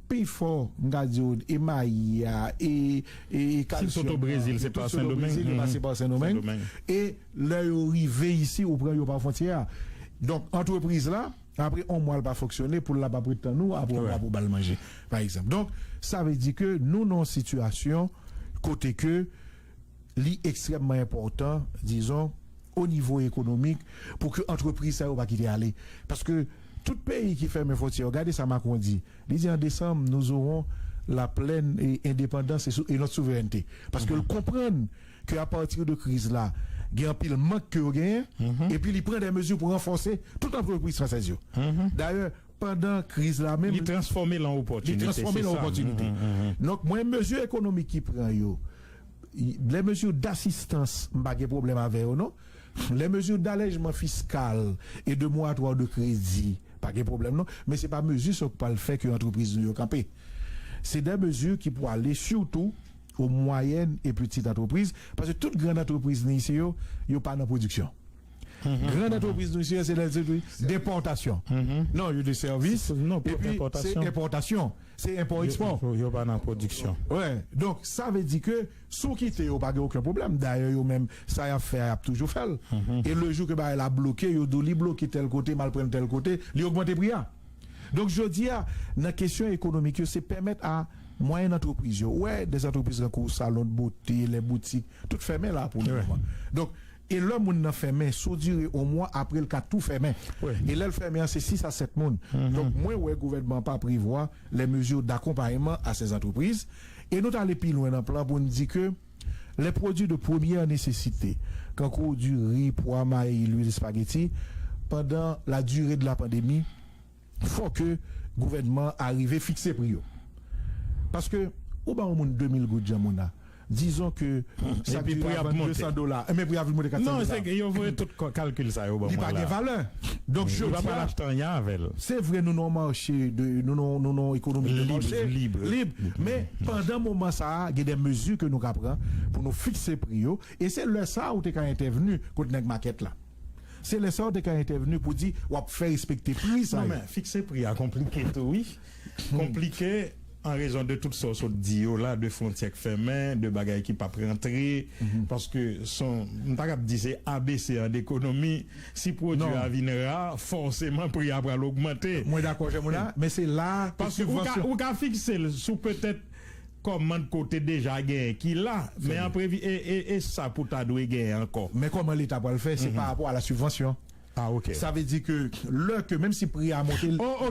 pifò, m ka di w, e mayi a, e, e, e kalsyòm nan, e tout soto Brezil, e pase pa Sendomeng. E lè yo rive isi, ou pran yo pa fwontyè a. Donk, antrepriz la, apre yon mwa, l pa fonksyone, poul la p ap ret tann ou, apre yon mwa pou w ba l manje, pa egzanp. Donk, sa vle di ke nou nan yon sitiyasyon kote ke li ekstrèmman enpòtan, dizon, o nivo ekonomik, pou ke antrepriz sa yo pa kite ale. Paske tout peyi ki fèmen fwontyè yo, gade sa Macron di. Li di, en décembre, nous aurons la pleine, eh, indépendance et sou-, et notre souveraineté. Paske l konprann ke apati de kriz la, gen anpil mank ke yo genyen, epi li pran de mezi pou ranfòse tout antrepriz fransèz yo. Dayè, pandan kriz la menm, li transfòme l an opòtinite. Li transfòme l an opòtinite. Donk, mwen, mezi ekonomik ki pran yo, les mesures d'assistance, m pa gen pwoblèm avè yo, non. Les mesures d'allègement fiscal et de moratoire de crédit, pa gen pwoblèm, non. Men se pa mezi sa k pral fè ke antrepriz nou yo kanpe. Se de mezi ki pou ale sitou aux moyennes et petites entreprises, paske tout grann antrepriz nou isi yo, yo pa nan pwodiksyon. Grann antrepriz nou isi yo, se de, de, depòtasyon. Non, yo de sèvis, epi se enpòtasyon. Se enpò ekspò. Yo, yo pa nan pwodiksyon. Wi, donk, sa vle di ke si w kite yo, pa gen okenn pwoblèm. Dayè, yo menm, sa y ap fè a, y ap toujou fè l. E le jou ke bagay la bloke, yo di w li bloke tèl kote, m al pran l tèl kote, li ogmante pri a. Donk, jodi a, nan kesyon ekonomik yo, se pèmèt a mwayen antrepriz yo. Ou wè, de antrepriz tankou salon de bote, lè boutik, tout fèmen la pou le moman. Donk, e lè moun nan fèmen, sou dire yon mwa, apre l ka tou fèmen. E lè l fèmen an, se sis a sèt moun. Donk, mwen wè gouvènman an pa prevwa les mesures d'accompagnement à ces entreprises. E nou t ale pi lwen nan plan pou n di ke les produits de première nécessité, kankou diri, pwa, mayi, lwil, espageti, pendant la durée de la pandémie, fò ke gouvènman an rive fikse pri yo. Paske, ou ba yon moun de mil goud, Jan Mona, dizon ke sa diri a vann de san dola, enben pri a vin monte kat san dola. Non, se yo voye tout kalkil sa yo ban mwen la. Li pa gen valè. Donk, jodi a, se vre, nou nan yon mache de, nou nan, nou nan yon ekonomi de mache lib, men pandan moman sa a, gen de mezi ke nou ka pran pou nou fikse pri yo, e se lè sa a ou te ka entèvni kot nèg makèt la. Se lè sa a ou te ka entèvni pou di w ap fè respekte pri sa yo. Non, men fikse pri a konplike tou, wi. Konplike an rezon de tout sa w sot di yo la, de fwontyè k fèmen, de bagay ki p ap rantre, paske son, m ta kab di se A B C an ekonomi, si pwodui a vin ra, fòseman pri a pral ogmante. Mwen dakò, Jan Mona, men se la a ke sibvansyon. Paske ou ka, ou ka fikse l sou petèt kòmand ke w te deja genyen ki la, men anprevi, e, e, e sa pou ta dwe genyen ankò. Men kòman Leta pral fè, se pa rapò a la sibvansyon. Ah, ok. Sa vle di ke lè ke, menm si pri a monte,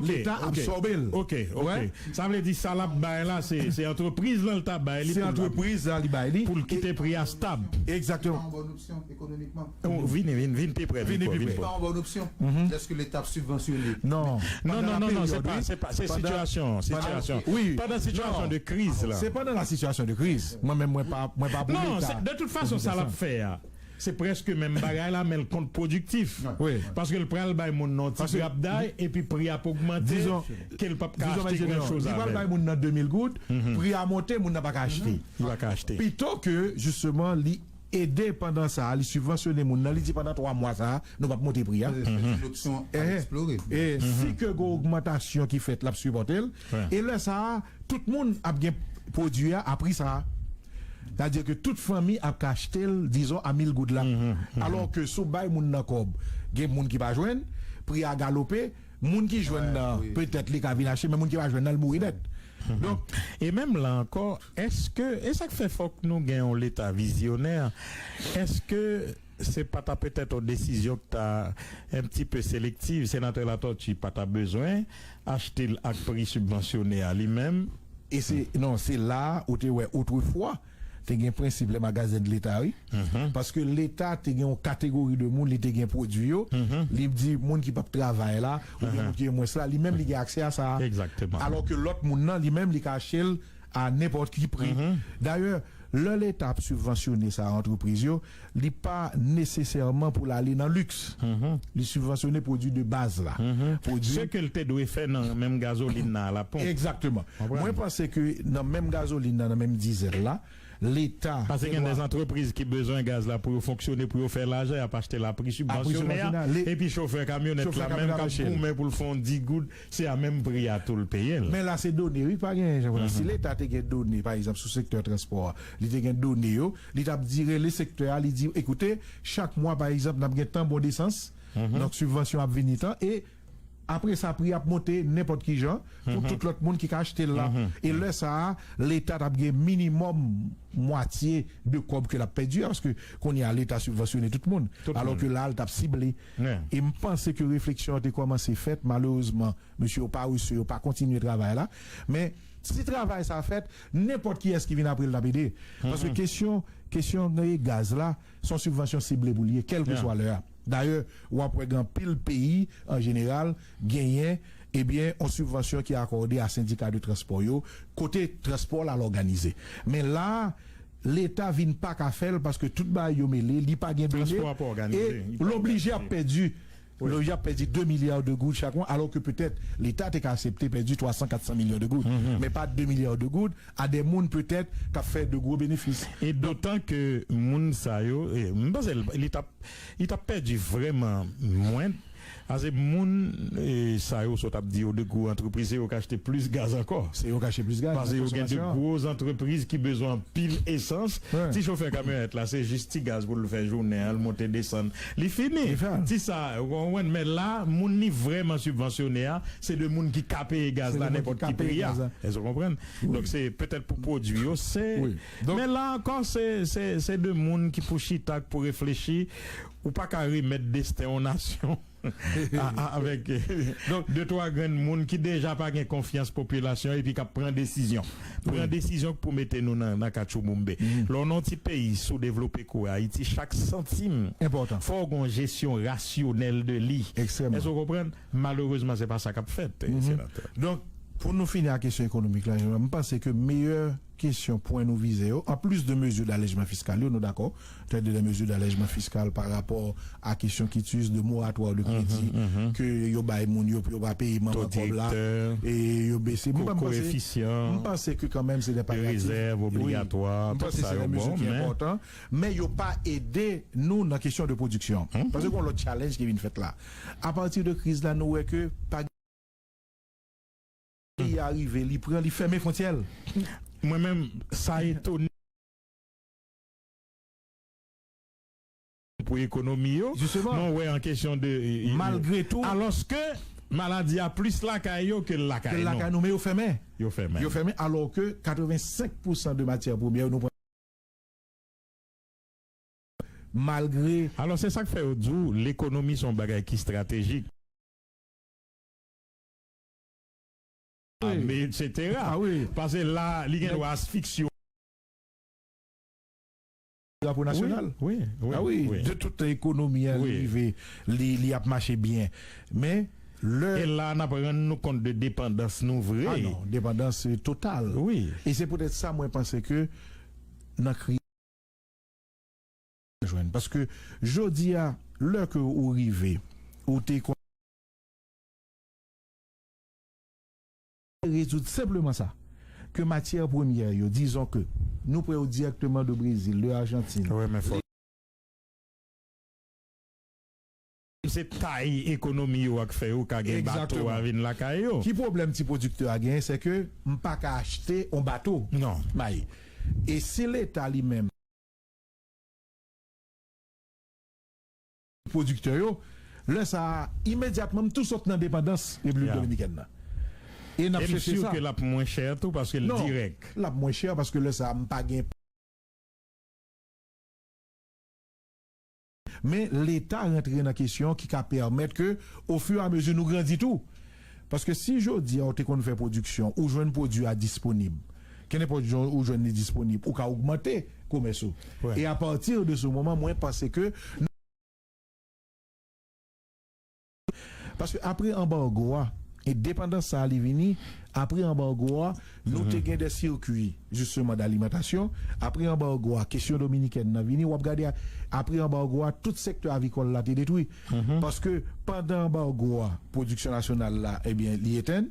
Leta absòbe l. Ok, ok. Sa vle di sa l ap bay la, se, se antrepriz lan l ta bay li pou l, antrepriz la li bay li pou l kite pri a stab. Egzakteman. Se pa yon bòn opsyon ekonomikman. Vini, vini, vini pi prè mikwo, vini pi prè. Se pa yon bòn opsyon. Lèske Leta ap sibvansyone. Non. Non, non, non, non, se pa, se pa, se sitiyasyon, sitiyasyon. Pandan sitiyasyon de kriz la. Se pandan la sitiyasyon de kriz. Mwen menm, mwen pa, mwen pa pou Leta. Non, de tout fason, sa l ap fè a. Se prèske menm bagay la, men l kontpwodiktif. Paske l pral bay moun nan yon ti grapday, epi pri a ap ogmante, ke l p ap ka achte gran choz avè l. Li pral bay moun nan de mil goud, pri a monte, moun nan pa ka achte. Li pa ka achte. Pito ke, jisteman, li ede pandan sa a, li sibvansyone moun nan, li di pandan twa mwa sa a, nou p ap monte pri a. Se yon opsyon a eksplore. E si ke gen ogmantasyon ki fèt, l ap sipòte l. E lè sa a, tout moun ap gen pwodui a a pri sa a. Sètadi ke tout fanmi ap ka achte l, dizon, a mil goud la. Alò ke si w bay moun nan kòb, gen moun ki pa jwenn, pri a galope, moun ki jwenn nan, petèt li ka vin achte, men moun ki pa jwenn nan, l mouri nèt. Donk, e menm la ankò, èske, e sa k fè fòk nou gen yon Leta vizyonè, èske se pa ta petèt yon desizyon ki ta un petit peu sélective, Senatè Latortue pa ta bezwen achte l ak pri sibvansyone a li menm? E se, non, se la a ou te wè otrefwa, te gen prensip les magasins de l'État, wi. Paske Leta te gen yon kategori de moun, li te gen pwodui yo, li di moun ki p ap travay la, oubyen moun ki gen mwens la, li menm li gen aksè a sa a. Egzakteman. Alò ke lòt moun nan, li menm li ka achte l a nenpòt ki pri. Dayè, lè Leta ap sibvansyone sa a antrepriz yo, li pa nesesèman pou l ale nan liks. Li sibvansyone pwodui de baz la. Pwodui. Se ke l te dwe fè nan menm gazolin nan a la ponp. Egzakteman. Mwen panse ke nan menm gazolin nan, nan menm dizèl la, Leta. Paske gen de antrepriz ki bezwen gaz la pou yo fonksyone, pou yo fè lajan, y ap achte l a pri sibvansyone a, epi chofè kamyonèt la menm k ap goumen pou l fè yon dis goud, se a menm pri a tou l peye l. Men la se done, wi, pa gen jan pou la. Si Leta te gen done, pa egzanp, sou sektè transpò a, li te gen done yo, li t ap di, rele sektè a, li di, ekoute, chak mwa, pa egzanp, n ap gen tan bon desans, donk sibvansyon ap vini tan, e apre sa, pri ap monte nenpòt ki jan pou tout lòt moun ki ka achte l la. E lè sa a, Leta t ap gen minimòm mwatye de kòb ke l ap pèdi a, paske kounye a, Leta sibvansyone tout moun, alò ke la, l t ap sible. E m panse ke refleksyon an te kòmanse fèt, malerezman, mesye yo pa rese, yo pa kontinye travay la. Men, Si travay sa fèt, nenpòt kiyès ki vin apre l t ap ede. Paske kesyon, kesyon gaz la, se yon sibvansyon sible pou l ye, kèlkeswa lè a. Dayè, w ap wè gen anpil peyi, an jeneral, genyen, ebyen, yon sibvansyon ki akòde a sendika de transpò yo, kote transpò la l òganize. Men la a, Leta vin pa ka fè l paske tout bagay yo mele, li pa gen done, e l oblije ap pèdi. L oblije ap pèdi de milya de goud chak mwa, alò ke petèt Leta te ka aksepte pèdi twa san, kat san milyon de goud, men pa de milya de goud a de moun petèt k ap fè de gwo benefis. E dotan ke moun sa yo, e, m panse l, li t ap, li t ap pèdi vrèman mwen. Ase moun, e, sa yo sot ap di yo de gwo antrepriz, se yo k achte plis gaz ankò. Se yo k achte plis gaz, nan konsòmasyon an. Paske yo gen de gwo antrepriz ki bezwen anpil esans. Ti chofè kamyonèt la, se jis ti gaz pou l fè jounen an, l monte desann. Li fini. Ti sa, ou konprann, men la, moun li vrèman sibvansyone a, se de moun ki ka peye gaz la nenpòt ki pri a. Èske w konprann? Donk, se petèt pou pwodui yo, se, men la ankò, se, se, se de moun ki pou chita, k pou reflechi. Ou pa ka remèt desten yon nasyon a, a, avèk de twa grenn moun ki deja pa gen konfyans popilasyon epi k ap pran desizyon. Pran desizyon k pou mete nou nan, nan katchouboumbe. Lè w nan yon ti peyi soudevlope kou Ayiti, chak santim, fò w gen yon jesyon rasyonèl de li. Èske w konprann? Malerezman, se pa sa k ap fèt, senatè. Donk, pou nou fini ak kesyon ekonomik la, m panse ke meyè kesyon, pwen nou vize yo, anplis de mezi d'alèjman fiskal yo, nou dakò, tè de, de mezi d'alèjman fiskal pa rapò a kesyon kitis, de moratwa de kredi ke yo bay moun yo pou yo pa peye manman kòb la, e yo bese. M pa, m panse, m panse ke kanmenm se de palyatif. Wi. M panse se de mezi ki enpòtan, men yo pa ede nou nan kesyon de pwodiksyon. Paske gon lòt challenge ki vin fèt la. Apati de kriz la, nou wè ke pa peyi a rive, li pran, li fèmen fwontyè l. Mwen menm, sa etone pou ekonomi yo. Jisteman. Mwen wè an kesyon de, e, e, malgre tou, alòske maladi a plis lakay yo ke lakay nou. Ke lakay nou, men yo fèmen. Yo fèmen. Yo fèmen, alò ke katrevensenk pousan de matyè premyè nou pran malgre. Alò, se sa k fè yo di w lekonomi se yon bagay ki estratejik. Ame, etsetera. Paske la, li gen dwa asfiksye w. Drapo nasyonal. Wi, wi, wi. De tout ekonomi an, li rive, li, li ap mache byen. Men, lè. E la, n ap rann nou kont de depandans nou vre. A non, depandans, e, total. Wi. E se poutèt sa, mwen panse ke nan kriz jwenn. Paske jodi a, lè ke ou rive, ou te kon-, rezoud senpleman sa, ke matyè premyè yo, dizon ke nou pran yo dirèkteman de Brezil, de Ajantin. Wi, men fò. Se tay ekonomi yo a k fè yo ka gen bato a vin lakay yo. Ki pwoblèm ti pwodiktè a genyen, se ke m pa ka achte on bato. Non. May. E si Leta li menm pwodiktè yo, lè sa a, imedyatman, m tou sot nan depandans Repiblik Dominikèn nan. E n ap chèche sa. Epi si ke l ap mwen chè tou, paske l dirèk. Non, l ap mwen chè paske lè sa a, m pa gen. Men Leta rantre nan kesyon ki ka pèmèt ke, ofiramezi nou grandi tou. Paske si jodi a ou te konn fè pwodiksyon, ou jwenn pwodui a disponib, kenenpòt jan ou jwenn li disponib, ou ka ogmante komès ou. Wi. E apati de se moman, mwen panse ke Paske apre anbargo a, e depandans sa a li vini, apre anbargo a, nou te gen de sirkui, jisteman, dalimantasyon. Apre anbargo a, kesyon dominikèn nan vini, w ap gade a, apre anbargo a, tout sektè avikòl la te detwi. Paske pandan anbargo a, pwodiksyon nasyonal la, ebyen, li etenn.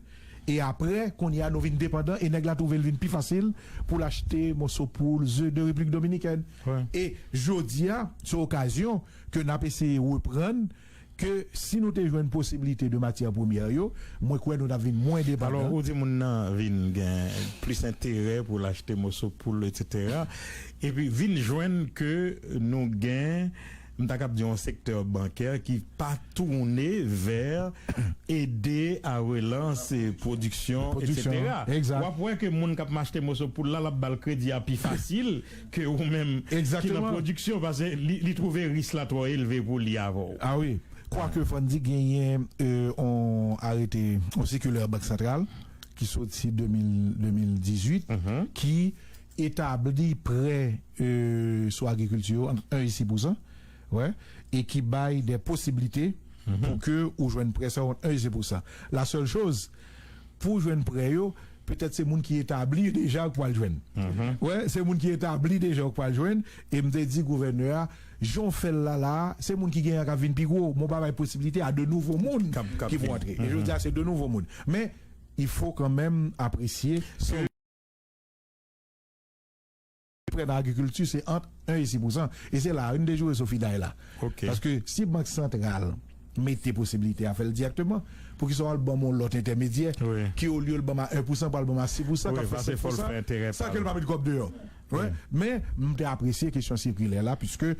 E apre, kounye a, nou vin depandan, e nèg la twouve l vin pi fasil pou l achte moso poul, ze de Repiblik Dominikèn. Wi. E jodi a, se okazyon ke n ap eseye reprann, ke si nou te jwenn posiblite de matyè premyè yo, mwen kwè nou t ap vin mwen depandan. Alò, ou di moun nan vin gen plis enterè pou l achte moso poul, etsetera. Epi vin jwenn ke nou gen, m ta kab di, yon sektè bankè ki pa tounen vè ede a relans, e, pwodiksyon, etsetera. W ap wè ke moun k ap achte moso poul la, l ap ba l kredi a pi fasil ke ou menm ki nan pwodiksyon, paske li, li twouve ris la twò elve pou li avè w. A wi. Kwake, fò n di, genyen, e, on arete, on sikilè Bank Santral, ki soti de mil, de mil dizuit, ki etabli prè, euh, sou agrikilti yo ant en e sis pousan, wè, e ki bay de posiblite pou ke ou jwenn prè sa yo ant en e sis pousan. La sèl choz, pou jwenn prè yo, petèt se moun ki etabli deja ou pral jwenn. Wè, se moun ki etabli deja ou pral jwenn, e m te di gouvènè a, jan w fè l la, la, se moun ki genyen an k ap vin pi gwo, men w pa bay posiblite a de nouvo moun ki pou antre. E jodi a, se de nouvo moun. Men, il faut quand même apresye ke prè nan agrikilti, se ant en e sis pousan. E se la, wi, m te joure sou FIDAE la. Paske si Bank Santral mete posiblite a fè l dirèkteman, poukisa w al ban m yon lòt entèmedyè ki olye l ban m a en pousan, pral ban m a sis pousan, k ap fè senk pousan, san ke l pa met kòb deyò. Wè. Men, m te apresye kesyon sikilè la, piske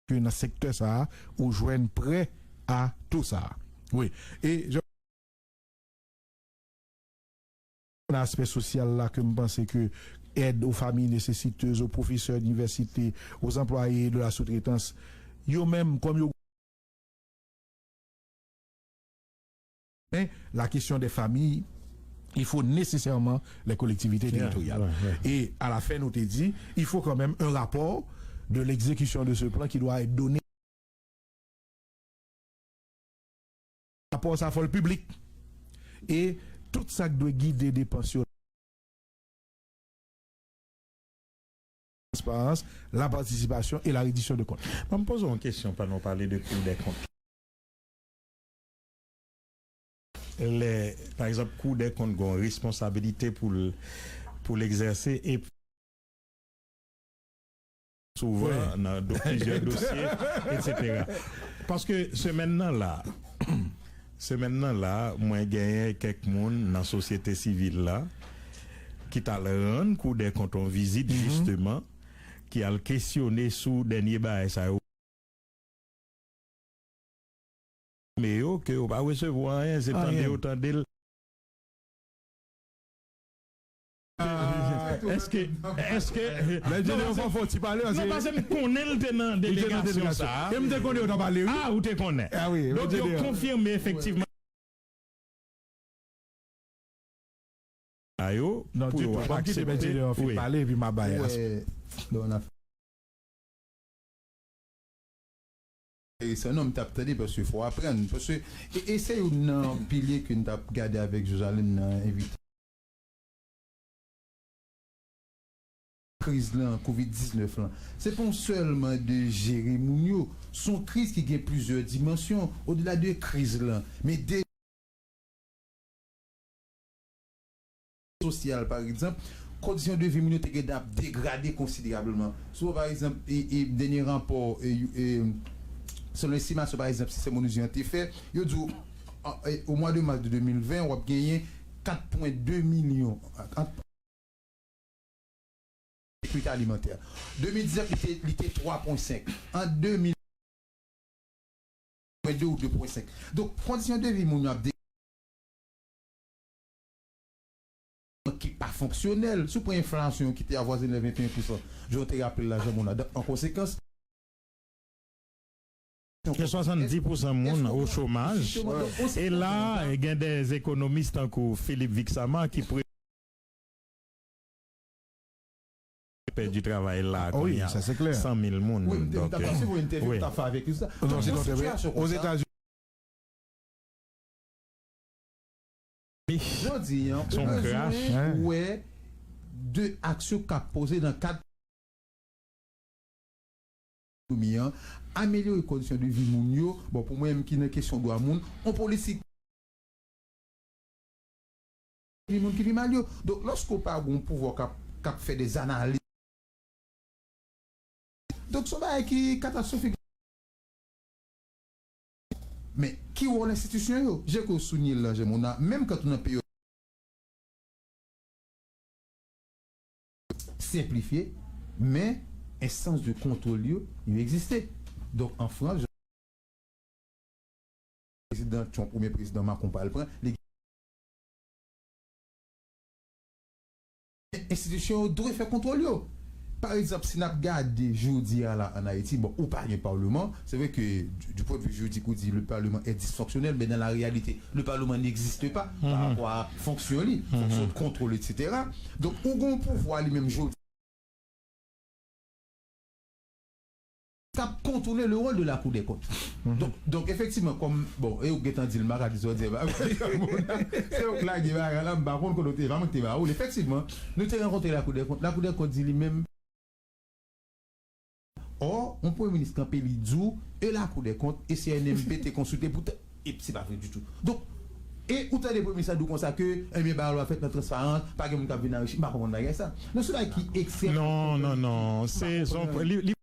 ke nan sektè sa a, ou jwenn prè a to sa a. Wi. E jan nan aspè sosyal la ke m panse ke èd aux familles nécessiteuses, aux professeurs d'université, aux employés de la sous-traitance, yo menm, kòm yo Men la question des familles, il faut nécessairement les collectivités territoriales. Et à la fin, nou te di, il faut quand même un rapport de l'exécution de ce plan qui doit être donné. Rapò sa fò l piblik. E tout sa k dwe gide depans yo. Transparans, la partisipasyon e la rediksyon de kont. Mwen, m poze yon kesyon pandan w pale de Cour des comptes. Lè, pa egzanp, Cour des comptes gen yon responsabilite pou l, pou l egzèse e souvan nan do, plizyè dosye, etsetera. Paske semèn nan la, semèn nan la, mwen genyen kèk moun nan sosyete sivil la ki t al rann Cour des comptes yon vizit, jisteman, ki al kesyone sou dènye bagay sa yo. Men yo, ke yo pa resevwa anyen, se tande yo tande l. Èske, èske, lè Gedeon fè fò ti pale, non, paske m konnen l te nan delegasyon sa a. E m te konnen yo t ap pale, wi. Ah, ou te konnen. Ah wi. Donk yo konfime efektivman. A yo, non, pou yo aksepte. Kite Gedeon fin pale, epi m a bay aspe. Enteresan, non, m t ap tande paske fò w aprann. Paske, e, e se youn nan pilye ke n t ap gade avèk Josalin nan envite. Kriz lan, kovid diznèf lan, se pa yon sèlman de jere moun yo. Se yon kriz ki gen plizyè dimansyon, odela de kriz lan. Men de sosyal, pa egzanp, kondisyon de vi moun yo te gentan ap degrade konsiderableman. Si w wè, pa egzanp, e, e, dènye rapò, e, e, selon estimasyon, pa egzanp, Sistèm Onusien an te fè, yo di w, an, e, o mwa de mas de de mil ven, w ap genyen kat pwen de milyon, ant sekirite alimantè. De mil diznèf, li te, li te twa pwen senk. An de mil, pwen de ou de pwen senk. Donk, kondisyon de vi moun yo ap de-, ki pa fonksyonèl. Si w pran enflasyon ki te avwazine venteyen pousan, jan w te raple l la, Jean Monard. Donk, an konsekans, gen swasanndis pousan moun o chomaj. E la, gen de ekonomis tankou Philippe Vixama ki pre-, pèdi travay la kounye a, san mil moun. Wi, m te, m t ap swiv yon entèvyou m t ap fè avèk li sou sa. Donk, nan yon sitiyasyon konsa, jodi a, ou bezwen wè de aksyon k ap poze nan kad ekonomi an, amelyore kondisyon de vi moun yo. Bon, pou mwen menm ki nan kesyon dwa moun, yon politik vi moun ki pi mal yo. Donk, lòske w pa gen yon pouvwa k ap, k ap fè de analiz, donk, se yon bagay ki katastwofik. Men, ki wòl enstitisyon yo? Jan ke w souliye l la, Jean Monard, menm kan ou nan peryòd senplifye, men enstans de kontwòl yo, yo egziste. Donk, an Frans, prezidan Trump oubyen prezidan Macron pral pran, li, enstitisyon yo dwe fè kontwòl yo. Par exemple, si n ap gade jodi a la an Ayiti, bon, ou pa gen palman, c'est vrai que du, du point de vue juridique, ou di le parlement est dysfonctionnel, mais dans la réalité, le parlement n'existe pas par rapport à fonction li, fonction de contrôle, et cetera. Donk, ou gen yon pouvwa li menm jodi k ap kontounen le rôle de la Cour des comptes. Donk, donk, efektivman, kòm, bon, e ou gentan di l, m pa ka di sa w di, se ou k lage bagay la, m pa konn kote w te, pa mwen ki te ba ou l. Efektivman, nou te rankontre la Cour des comptes. La Cour des comptes di li menm, Or, yon premye minis kanpe, li di w, e la Cour des comptes, e C N M P te konsilte pou te, e se pa vre ditou. Donk, e ou tande premye minis la di w konsa ke, ebyen, bagay la fèt nan transparans, pa gen moun k ap vin anrichi, m pa konprann bagay sa. Non, se bagay ki ekstrèm. Non, non, non, se, li, li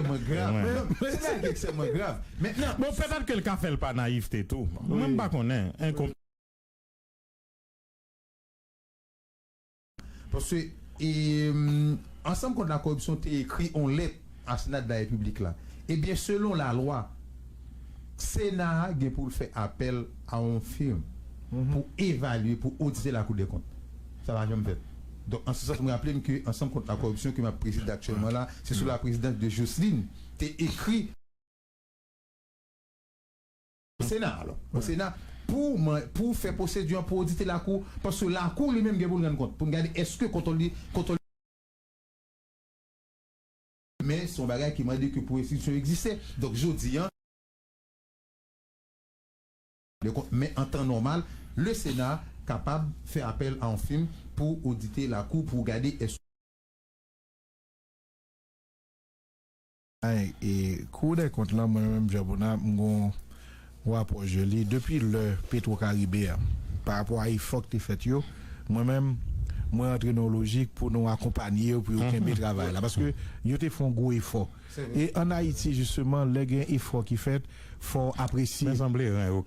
ekstrèmman grav. Se bagay ki ekstrèmman grav. Mentnan, bon, petèt ke l ka fè l pa nayivte tou. Mwen, m pa konnen. Paske, e, ansanm kont la koripsyon te ekri yon lèt a Sena de la Repiblik la. Ebyen, selon lalwa, Sena a gen pou l fè apèl a yon fim pou evalye, pou odite la Cour des comptes. Sa pa janm fèt. Donk, an se sans, mwen raple m ke ansanm kont la koripsyon ke m ap prezide aktyèlman la, se sou la prezidans de Jocelyne te ekri o Sena, alò. O Sena, pou, pou fè pwosedi an, pou odite lakou, paske lakou li menm gen pou l rann kont, pou n gade èske kontwòl li, kontwòl men se yon bagay ki mande ke pou enstitisyon egziste. Donk, jodi an, men an tan nòmal, le Sena kapab fè apèl a yon fim pou odite lakou, pou gade èske Ay, e, Kou dè kont lan, mwen menm, Jean Bonnat, m gon rapò je li depi lè Petro Caribe a, pa rapò a efò k te fèt yo, mwen menm, mwen rantre nan yon lojik pou nou akonpanye yo, pou yo kenbe travay la, paske yo te fè yon gwo efò. E ann Ayiti, jisteman, lè gen efò ki fèt, fò w apresye. Men sanble ren yo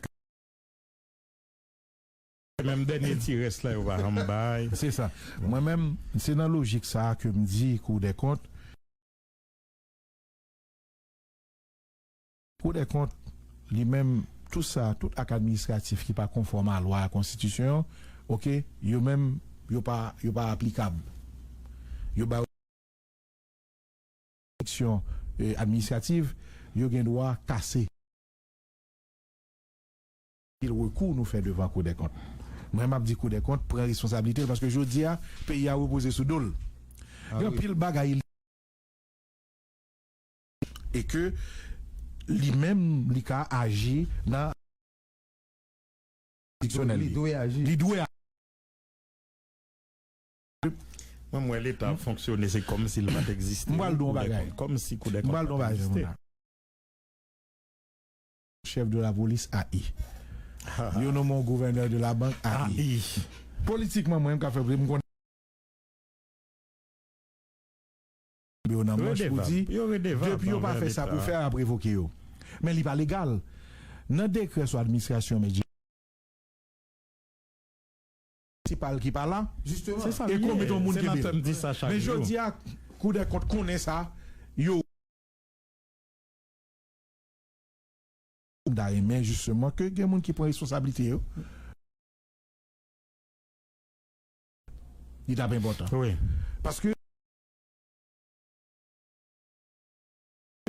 Menm dènye ti rès la, yo pa janm bay. Se sa. Mwen menm, se nan lojik sa a ke m di Kou dè kont. Kou dè kont, li menm, tout sa, tout ak administratif ki pa konfòm a lwa, a konstitisyon, oke, yo menm, yo pa, yo pa aplikab. Yo ba yo jiridiksyon, eh, administrativ, yo gen dwa kase. Anpil rekou nou fè devan Kou dè kont. Mwen, m ap di Kou dè kont pran responsablite l, paske jodi a, peyi a repoze sou do l. Gen anpil bagay e ke li menm, li ka aji nan konstitisyonèl li. Li dwe aji. Li dwe aji. Mwen, m wè Leta ap fonksyone, se kòmsi l pa t egziste. M pral di w yon bagay. Kòmsi Kou dè kont pa t egziste. Chèf de la polis A I. Yo nonmen yon gouvènè de la bank A I. Politikman, mwen, m ka fè, m konnen yo nan manch pou di, depi yo pa fè sa pou fè a, y ap revoke yo. Men li pa legal. Nan dekrè sou administrasyon, men prensipal ki pa la, e ke w mete yon moun kenbe l. Men jodi a, Kou dè kont konnen sa, yo m ta renmen jisteman ke gen moun ki pran responsablite yo. Li t ap enpòtan. Wi. Paske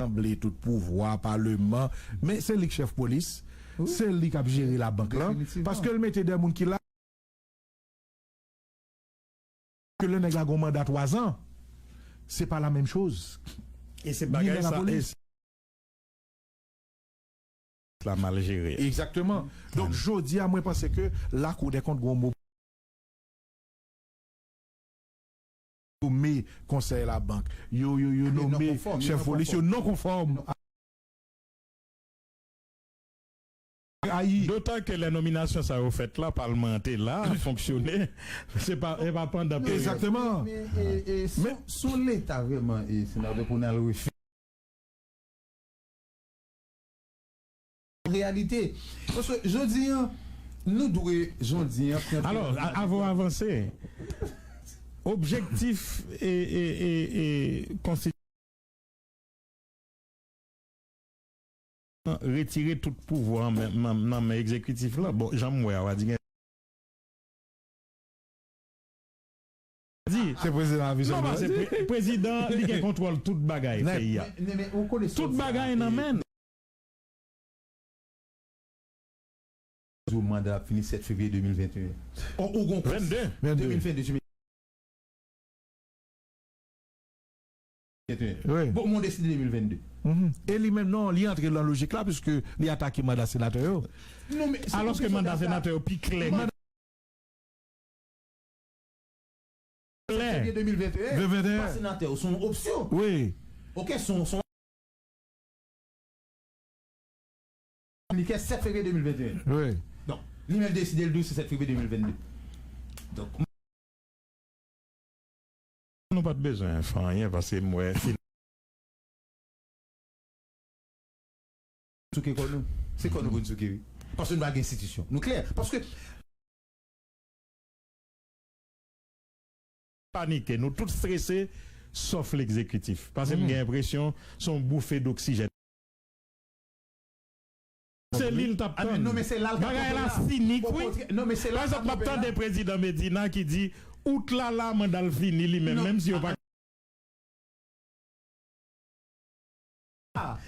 sanble tout pouvwa, paleman, men se li k chèf polis, se li k ap jere labank lan, paske l mete de moun ki la. Ke lè nèg la gon manda twa zan, se pa la menm choz. E se bagay sa, e la mal jere. Egzakteman. Donk, jodi a, mwen panse ke Lakou dè kont gon mo nome konsèy labank. Yo, yo, yo nome chèf polis, yo non konfòm. Dotan ke lè nominasyon sa yo fèt la, palman an te la, ap fonksyone, se pa, e pa pandan peryòd. Egzakteman. Men, e, e, si, si w Leta vrèman, e, senatè, pou n al refè reyalite. Paske jodi an, nou dwe, jodi an, pran. Alò, a, avan w avanse, objektif e, e, e, e, konsti-, retire tout pouvwa nan men, nan, nan men egzekitif la. Bon, jan m wè a, w a di gen Di. Se prezidan a vi sèlman. Non, pase pre- prezidan, li gen kontwòl tout bagay peyi a. Tout bagay nan men. Ou manda ap fini sèt fevriye de mil venteyen. Ou gon kous. Vennde. Vennde. De mil venn de, de mil venteyen. Wi. Bon, mwen deside de mil venn de. E li menm, non, li antre nan lojik la, piske li atake manda senatè yo. Non, men se alòske manda senatè yo pi klè. Klè. Fevriye de mil venteyen, pa senatè, se yon opsyon. Wi. Ok, se yon, se yon Li ke sèt fevriye de mil venteyen. Wi. Donk, li menm deside l di w se sèt fevriye de mil venn de. Donk, nou pa t bezwen fè anyen, paske m wè fin souke kò nou. Se kò nou pou n souke, wi. Paske nou pa gen enstitisyon. Nou klè. Paske panike, nou tout strese, sòf legzekitif. Paske m gen enpresyon se yon boufe doksijèn. Se li l t ap tann. Bagay la sinik, wi. Pa egzanp, m ap tande prezidan Medina ki di, out la la, manda l fini li menm, menm si yo pa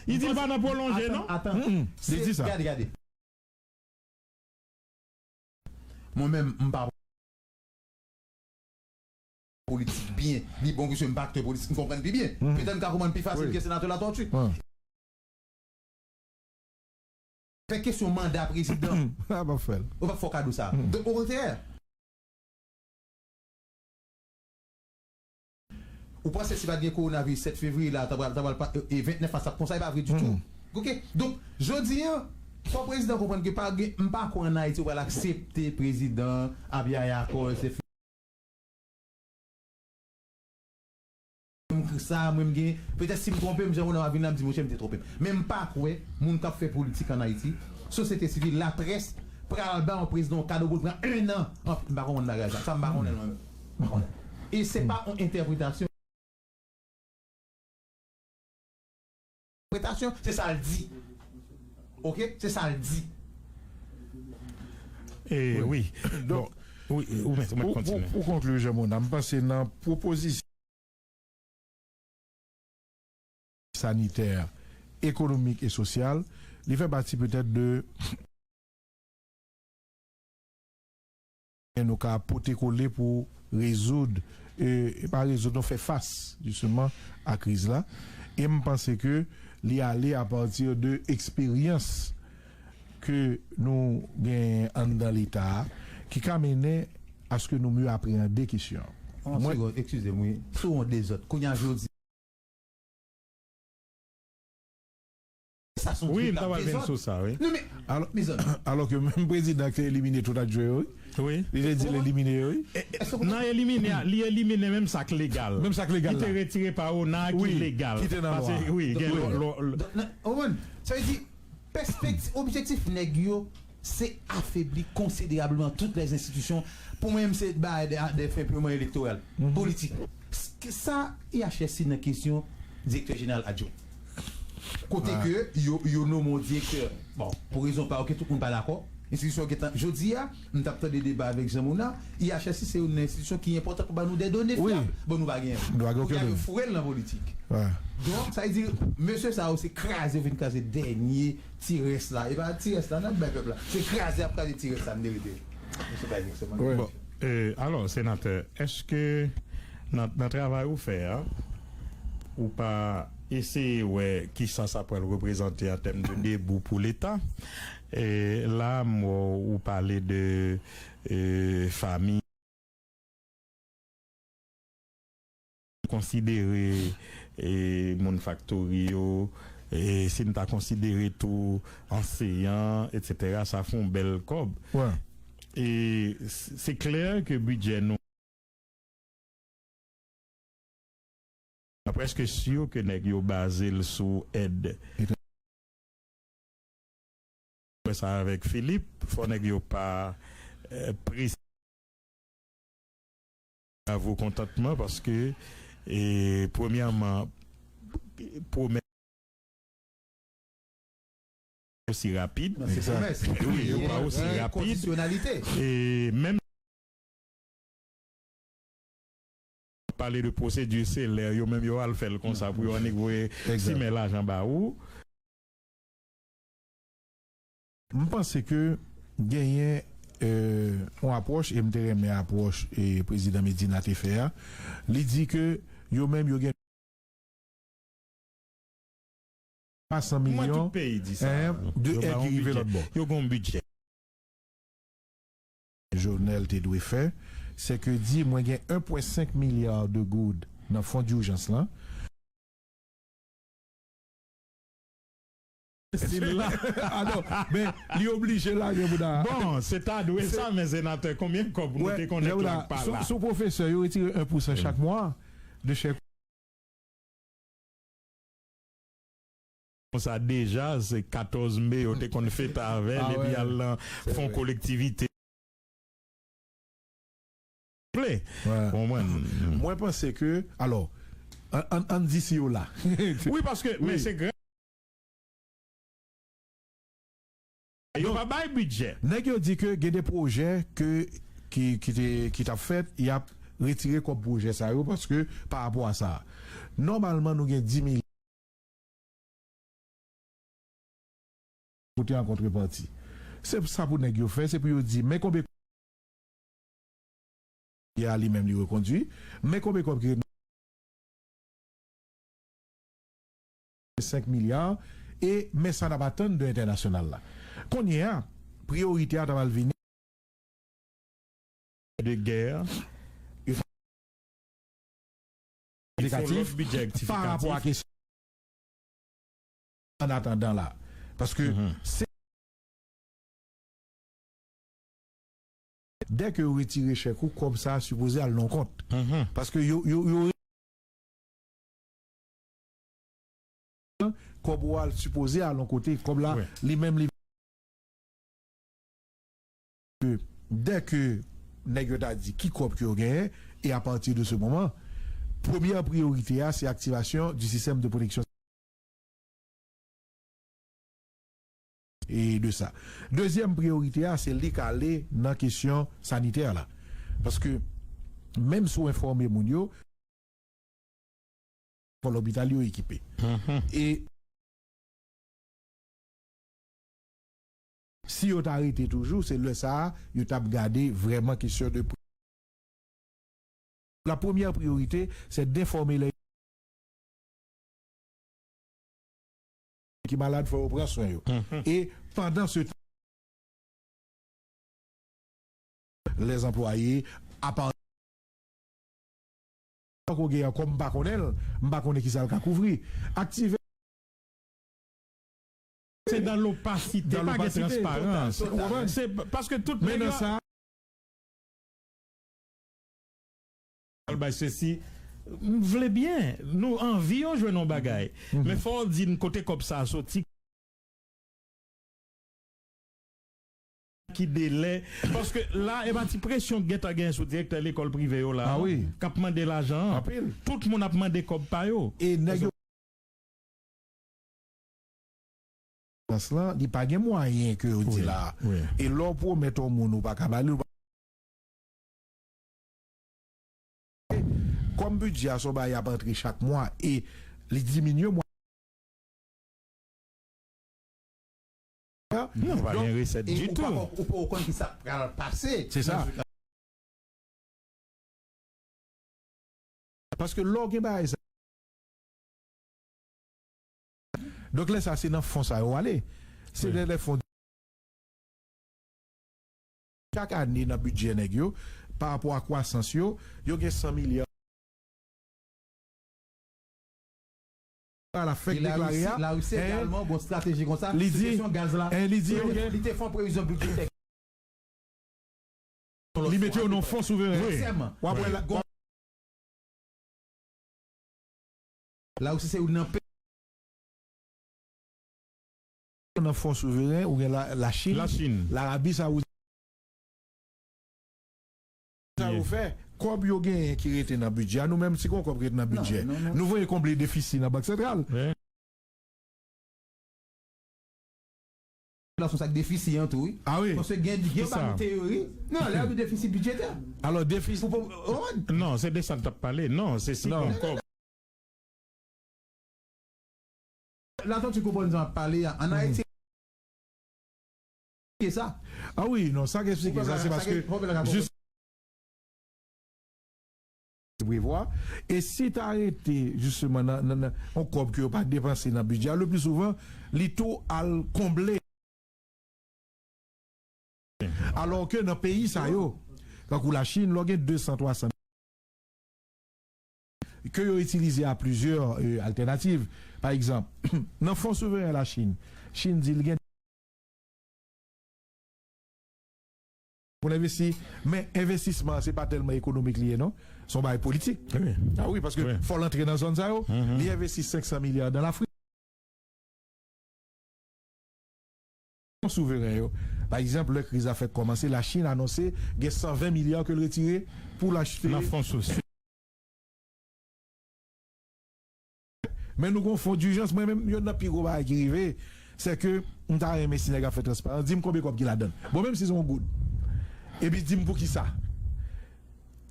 Li di l pa nan pwolonje, non? Atan, atan. Li di sa. Gade, gade. Mwen menm, m pa politik byen. Li bon, piske m pa aktè politik, m konprann pi byen. Petèt m ka konprann pi fasil ke senatè Latortue. Fè kesyon manda prezidan. Ou p ap fè w kado sa. Donk, okontrè, ou panse si pa t gen kowonaviris, sèt fevriye la, ta pral, ta pral pa, e, e vennèf mas ap konsa, e pa vre ditou. Ok? Donk, jodi a, fò prezidan konprann ke pa gen, m pa kwè ann Ayiti ou pral aksepte prezidan ap yaya kò l, se M sa, mwen, m gen, petèt si m twonpe m, Jean Monard va vin la, m di, monchè, m te twonpe m. Men m pa kwè moun k ap fè politik ann Ayiti, sosyete sivil, laprès, pral ba yon prezidan yon kado pou l pran en an. Anfen, m pa konprann bagay sa. Sa, m pa konnen l, mwen menm. M pa konnen. E se pa yon entèpretasyon. Entèpretasyon, se sa l di. Ok? Se sa l di. E wi. Donk, wi, ou mèt, ou mèt kontini. Pou, pou, pou konkli, Jean Monard, m panse nan pwopozisyon sanitè, ekonomik e sosyal, li fè pati petèt de nou ka pote kole pou rezoud, e, pa rezoud, non, fè fas, jisteman, a kriz la. E m panse ke li ale apati de eksperyans ke nou gen anndan Leta a, ki ka mennen aske nou mye apreyande kesyon an. Yon segonn, eskize m, wi. Sou yon dezòd. Kounye a, jodi Sa se yon trip la dezòd. Wi, m ta pral vin sou sa, wi. Non, men, alò, mezanmi. Alò ke menm prezidan ki te elimine tout adjwen yo, wi. Wi. Li te di l elimine yo, wi. Nan elimine a, li elimine menm sa k legal. Menm sa k legal la. Li te retire pa ona ki legal. Ki te nan lwa. Paske, wi, gen lwa. Ou konprann? Sa vle di, pèspekti-, objektif nèg yo, se afebli konsiderableman tout lèz enstitisyon. Pou mwen menm, se bagay de, de fè purman elektoral, politik. S-, sa I H S C nan kesyon direktè jeneral adjwen. Kote ke yo, yo nonmen yon direktè, bon, pou rezon pa yo ke tout moun pa dakò, enstitisyon gentan, jodi a, m t ap tande deba avèk Jean Monard, I H S C se youn nan enstitisyon ki enpòtan pou ba nou de done fyab. Bon, nou pa genyen. Nou pa gen okenn done. Kounye a, yo foure l nan politik. Donk, sa vle di, mesye sa yo, se kraze yo vin kraze dènye ti rès la. E pa ti rès la n ap bay pèp la. Se kraze y ap kraze ti rès la n te rete. Mesye Bailey, se mwen. Bon, e, alò, senatè, èske nan, nan travay ou fè a, ou pa eseye wè kisa sa pral reprezante an tèm de debou pou Leta? E la, m wè w, ou pale de, e, fanmi konsidere, e, moun faktori yo, e, si n ta konsidere tou anseyan, etsetera, sa fè yon bèl kòb. E s-, se klè ke bidjè nou Mwen prèske si ke nèg yo baze l sou èd. Mwen sa avèk Philippe, fò nèg yo pa, eh, prese. Bravo, kontantman, paske, eh, premyèman, pwomès osi rapid. Nan se pwomès. Wi, yo pa osi rapid. Kondisyonalite. E menm Pale de pwosedi, se lè yo menm yo al fè l konsa pou yo annik voye simen lajan ba ou. M panse ke genyen yon apwòch, e m te renmen apwòch e prezidan Medina te fè a. Li di ke yo menm yo gen pa san milyon de èd ki rive lòt bò. Yo gen yon bidjè. Jovenel te dwe fè, se ke di mwen gen en pwen senk milya de goud nan fon dijans lan. Stil la. Ah non, men li oblije lage moun a. Bon, se ta dwe sa, men senatè, konbyen kòb nou te konnen k la pa la? Sou pwofesè, yo retire en pousan chak mwa de chèk. Konsa deja, se katòz me yo te konn fete avè l, epi al nan fon kolektivite. Vle. Konprann. Mwen panse ke, alò, ann, ann, ann di si yo la. Wi, paske, men se gra-, yo pa bay bidjè. Nèg yo di ke gen de pwojè ke, ki, ki te, ki t ap fèt, y ap retire kòb pwojè sa yo, paske pa rapò a sa. Nòmalman, nou gen dis milya pote an kontrepati. Se sa pou nèg yo fè, se pou yo di, men konbyen ya li menm li rekondui, men konbyen kòb ki ret senk milya, e men sa n ap atann de entènasyonal la. Kounye a, priyorite a ta pral vini de gè. Yo fè yon lòt bidjè rektifikatif pa rapò a kesyon an atandan la. Paske se dèke yo retire chèk ou, kòb sa a sipoze al nan yon kont. Paske yo, yo, yo kòb ou a sipoze al yon kote, kòb la, li menm li dèke nèg yo ta di ki kòb ke yo genyen, e apati de se moman, premyè priyorite a, se aktivasyon di sistèm de pwoteksyon e de sa. Dezyèm priyorite a, se li k ale nan kesyon sanitè la. Paske, menm si w enfòme moun yo, fò lopital yo ekipe. E si yo ta rete toujou, se lè sa a, yo t ap gade vrèman kesyon de pri. La premyè priyorite, se denfòme lè ki malad, fò yo pran swen yo. E pandan se tan, lèzanplwaye, apa poko gen ankò, m pa konnen l, m pa konnen kisa l ka kouvri. Aktive. Se dan lopasite, pa gen transparans. Se paske tout nèg yo al bay sesi. M vle byen, nou anvi yo jwenn yon bagay. Men fò w di n kote kòb sa a soti. Ki delè? Paske la, e pa ti presyon k gentan genyen sou direktè lekòl prive yo la, k ap mande lajan an. Tout moun ap mande kòb pa yo. E nèg yo, finans lan, li pa gen mwayen ke yo di la. E lè w pwomèt yon moun ou pa ka ba li, ou pa Kòm bidjè a se yon bagay y ap antre chak mwa e li diminye mwa. Non, pa gen resèt ditou. Ou poko konn ki sa k pral pase. Se sa. Paske lè w gen bagay sa. Donk lè sa se nan fon sa yo ale. Se lè lè fon chak ane nan bidjè nèg yo, pa rapò a kwasans yo, yo gen san milya. Sa Larisi deklare a, Larisi egalman gon strateji konsa sou kesyon gaz la. Li di yo gen, li te fè yon previzyon bidjetè. Li mete yo nan fon souveren. W ap wè la. Larisi se youn nan peyi nan fon souveren, ou gen la, Lachin, Larabi Sawoudit. Sa yo fè, kòb yo genyen ki rete nan bidjè a, nou menm si gon kòb ki rete nan bidjè, nou voye konble defisi nan Bank Santral. Sa se yon sa k defisi an tou, wi. Ah wi. Paske gen, gen ba nou teyori. Non, lè yo di defisi bidjetè. Alò, defisi. Pou, pou, oh, non, se de sa n t ap pale. Non, se si non. Gon kòb. Latann ti konprann sa m ap pale a. Ann Ayiti, se sa. Ah wi, non, sa k eksplike sa, se paske jis prevwa. E si ta rete, jisteman, nan, nan, nan yon kòb ke yo pa depanse nan bidjè a, le pli souvan, li tou al konble. Alò ke nan peyi sa yo, tankou Lachin, lè w gen de san, twa san, ke yo itilize a plizyè, e, altènativ. Pa egzanp, nan Fon Souveren Lachin, Chin di l gen pou l envesti, men envestisman an, se pa tèlman ekonomik li ye, non. Se yon bagay politik. Wi. Ah wi, paske fò l antre nan zòn sa yo. Li envesti senk san milya nan Lafrik. Fon souveren yo. Pa egzanp, lè kriz la fèk kòmanse, Lachin anonse gen san ven milya ke l retire pou l achte nan fon souveren. Men nou gon fon dijans. Mwen menm, youn nan pi gwo bagay ki rive, se ke m ta renmen si nèg ap fè transparans, di m konbyen kòb ki ladan l. Bon, menm si se yon goud. Epi di m poukisa.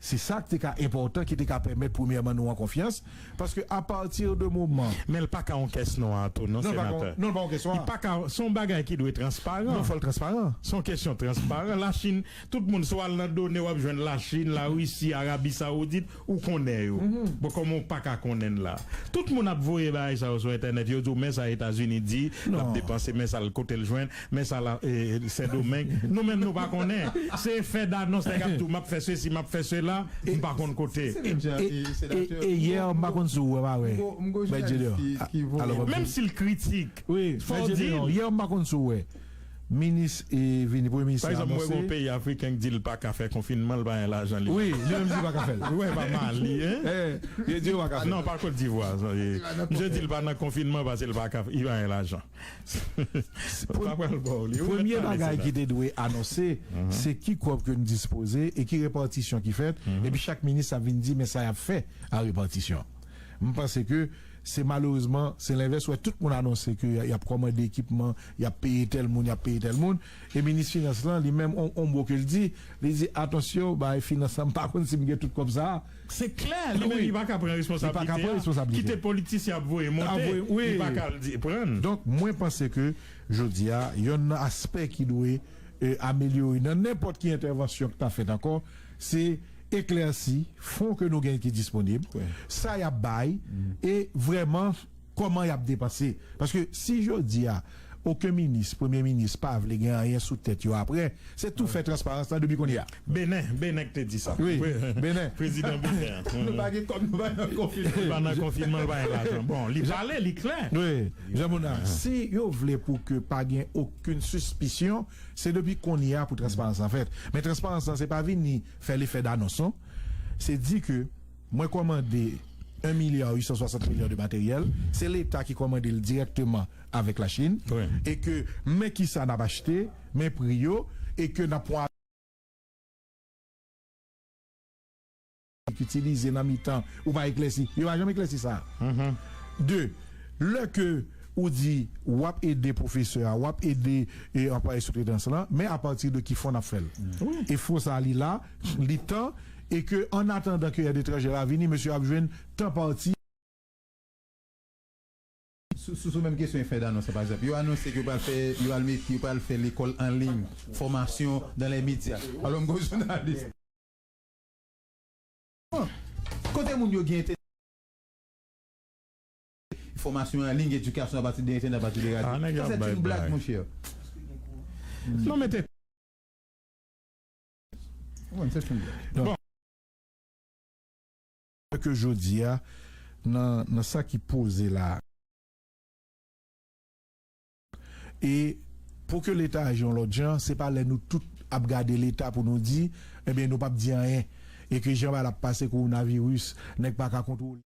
Se sa ki te ka enpòtan, ki te ka pèmèt, premyèman, nou an konfyans. Paske apati de moman. Men l pa ka yon kès nwa tou, non, senatè. Non, l pa ka yon kès nwa. Li pa ka, se yon bagay ki dwe transparan. Non, fò l transparan. Se yon kesyon transparan. Lachin, tout moun, si w al nan done, w ap jwenn Lachin, Larisi, Arabi Sawoudit, ou konnen yo. Bon, kòman w pa ka konnen l la? Tout moun ap voye bagay sa yo sou entènèt, yo di w, men sa Etazini di, l ap depanse, men sa l kote l jwenn, men sa la, e, Sendomeng. Nou menm, nou pa konnen. Se efè danons, nèg ap di w, m ap fè sesi, m ap fè sela, m pa konn kote. Se menm jan, e, e, senatè, e, e yè, m pa konn si w wè, pa wè. M gon, m gon jounalis ki, ki voye. Menm si l kritik, wi, fò w di l. Yè, m pa konn si w wè. Minis, e, vini, premye minis la anonse. Pa egzanp, mwen wè gon peyi afriken ki di l pa ka fè konfinman, l pa gen lajan li. Wi, li menm di l pa ka fè l. Ou wè, pa Mali, en? Eh, yo di yo pa ka fè l. Non, pa Kot Divwa, sa, e, misye di l pa nan konfinman paske l pa ka, li pa gen lajan. Sa pral ba w li. Wi, premye bagay ki te dwe anonse, se ki kòb ke n dispoze e ki repatisyon ki fèt, epi chak minis ap vin di, men sa y ap fè a repatisyon. M panse ke se malerezman, se lenvès, ou wè tout moun anonse ke y a, y ap kòmande ekipman, y ap peye tèl moun, y ap peye tèl moun, e minis finans lan, li menm, on, on mo ke l di, li di, atansyon, bay finans lan, m pa konn si m gen tout kòb sa a. Se klè, li menm, li pa ka pran responsablite a. Li pa ka pran responsablite. Kite politisyen ap voye monte, li pa ka al di, pran. Donk, mwen panse ke, jodi a, yonn nan aspè ki dwe, e, amelyore nan nenpòt ki entèvansyon ki ta fèt ankò, se eklèsi fon ke nou gen ki disponib, sa y ap bay, e vrèman kòman y ap depanse. Paske si jodi a, okenn minis, premye minis pa vle gen anyen sou tèt yo apre, se tou fè transparans lan depi kounye a. Benen, Benen ki te di sa. Wi, Benen. Prezidan Benen. Nou pa gen kòb, nou pa nan konfinman. Nou pa nan konfinman, nou pa gen lajan. Bon, li pale, li klè. Wi, Jean Monard, si yo vle pou ke pa gen okenn sispisyon, se depi kounye a pou transparans lan fèt. Men transparans lan, se pa vini fè lefè danons, non. Se di ke mwen kòmande en milya uit san swasant milyon de materyèl, se Leta ki kòmande l dirèkteman avèk Lachin, e ke men kisa n ap achte, men pri yo, e ke n ap pran ki itilize nan mitan, ou pa eklèsi. Yo pa janm eklèsi sa. De, lè ke ou di w ap ede pwofesè a, w ap ede, e, anplwaye soutretans lan, men apati de ki fon n ap fè l. E fon sa a, li la, li tan, e ke an atandan ke èd etranjè la vini, mesye ap jwenn tan pati. Sou, sou, sou menm kesyon efè danons lan, pa egzanp, yo anonse ke yo pral fè, yo pral met, yo pral fè lekòl an liy, fòmasyon dans les médias. Alò, m gon jounalis. Kote moun yo gen entè-, fòmasyon an liy, edikasyon apati de entènèt, apati de radyo. Sa se yon blag, monchè. Non, men te Bon. Ke jodi a, nan, nan sa ki poze la. E pou ke Leta aji yon lòt jan, se pa lè nou tout ap gade Leta pou nou di, ebyen, nou p ap di anyen. E ke jan bagay la ap pase, kowonaviris, nèg pa ka kontwole.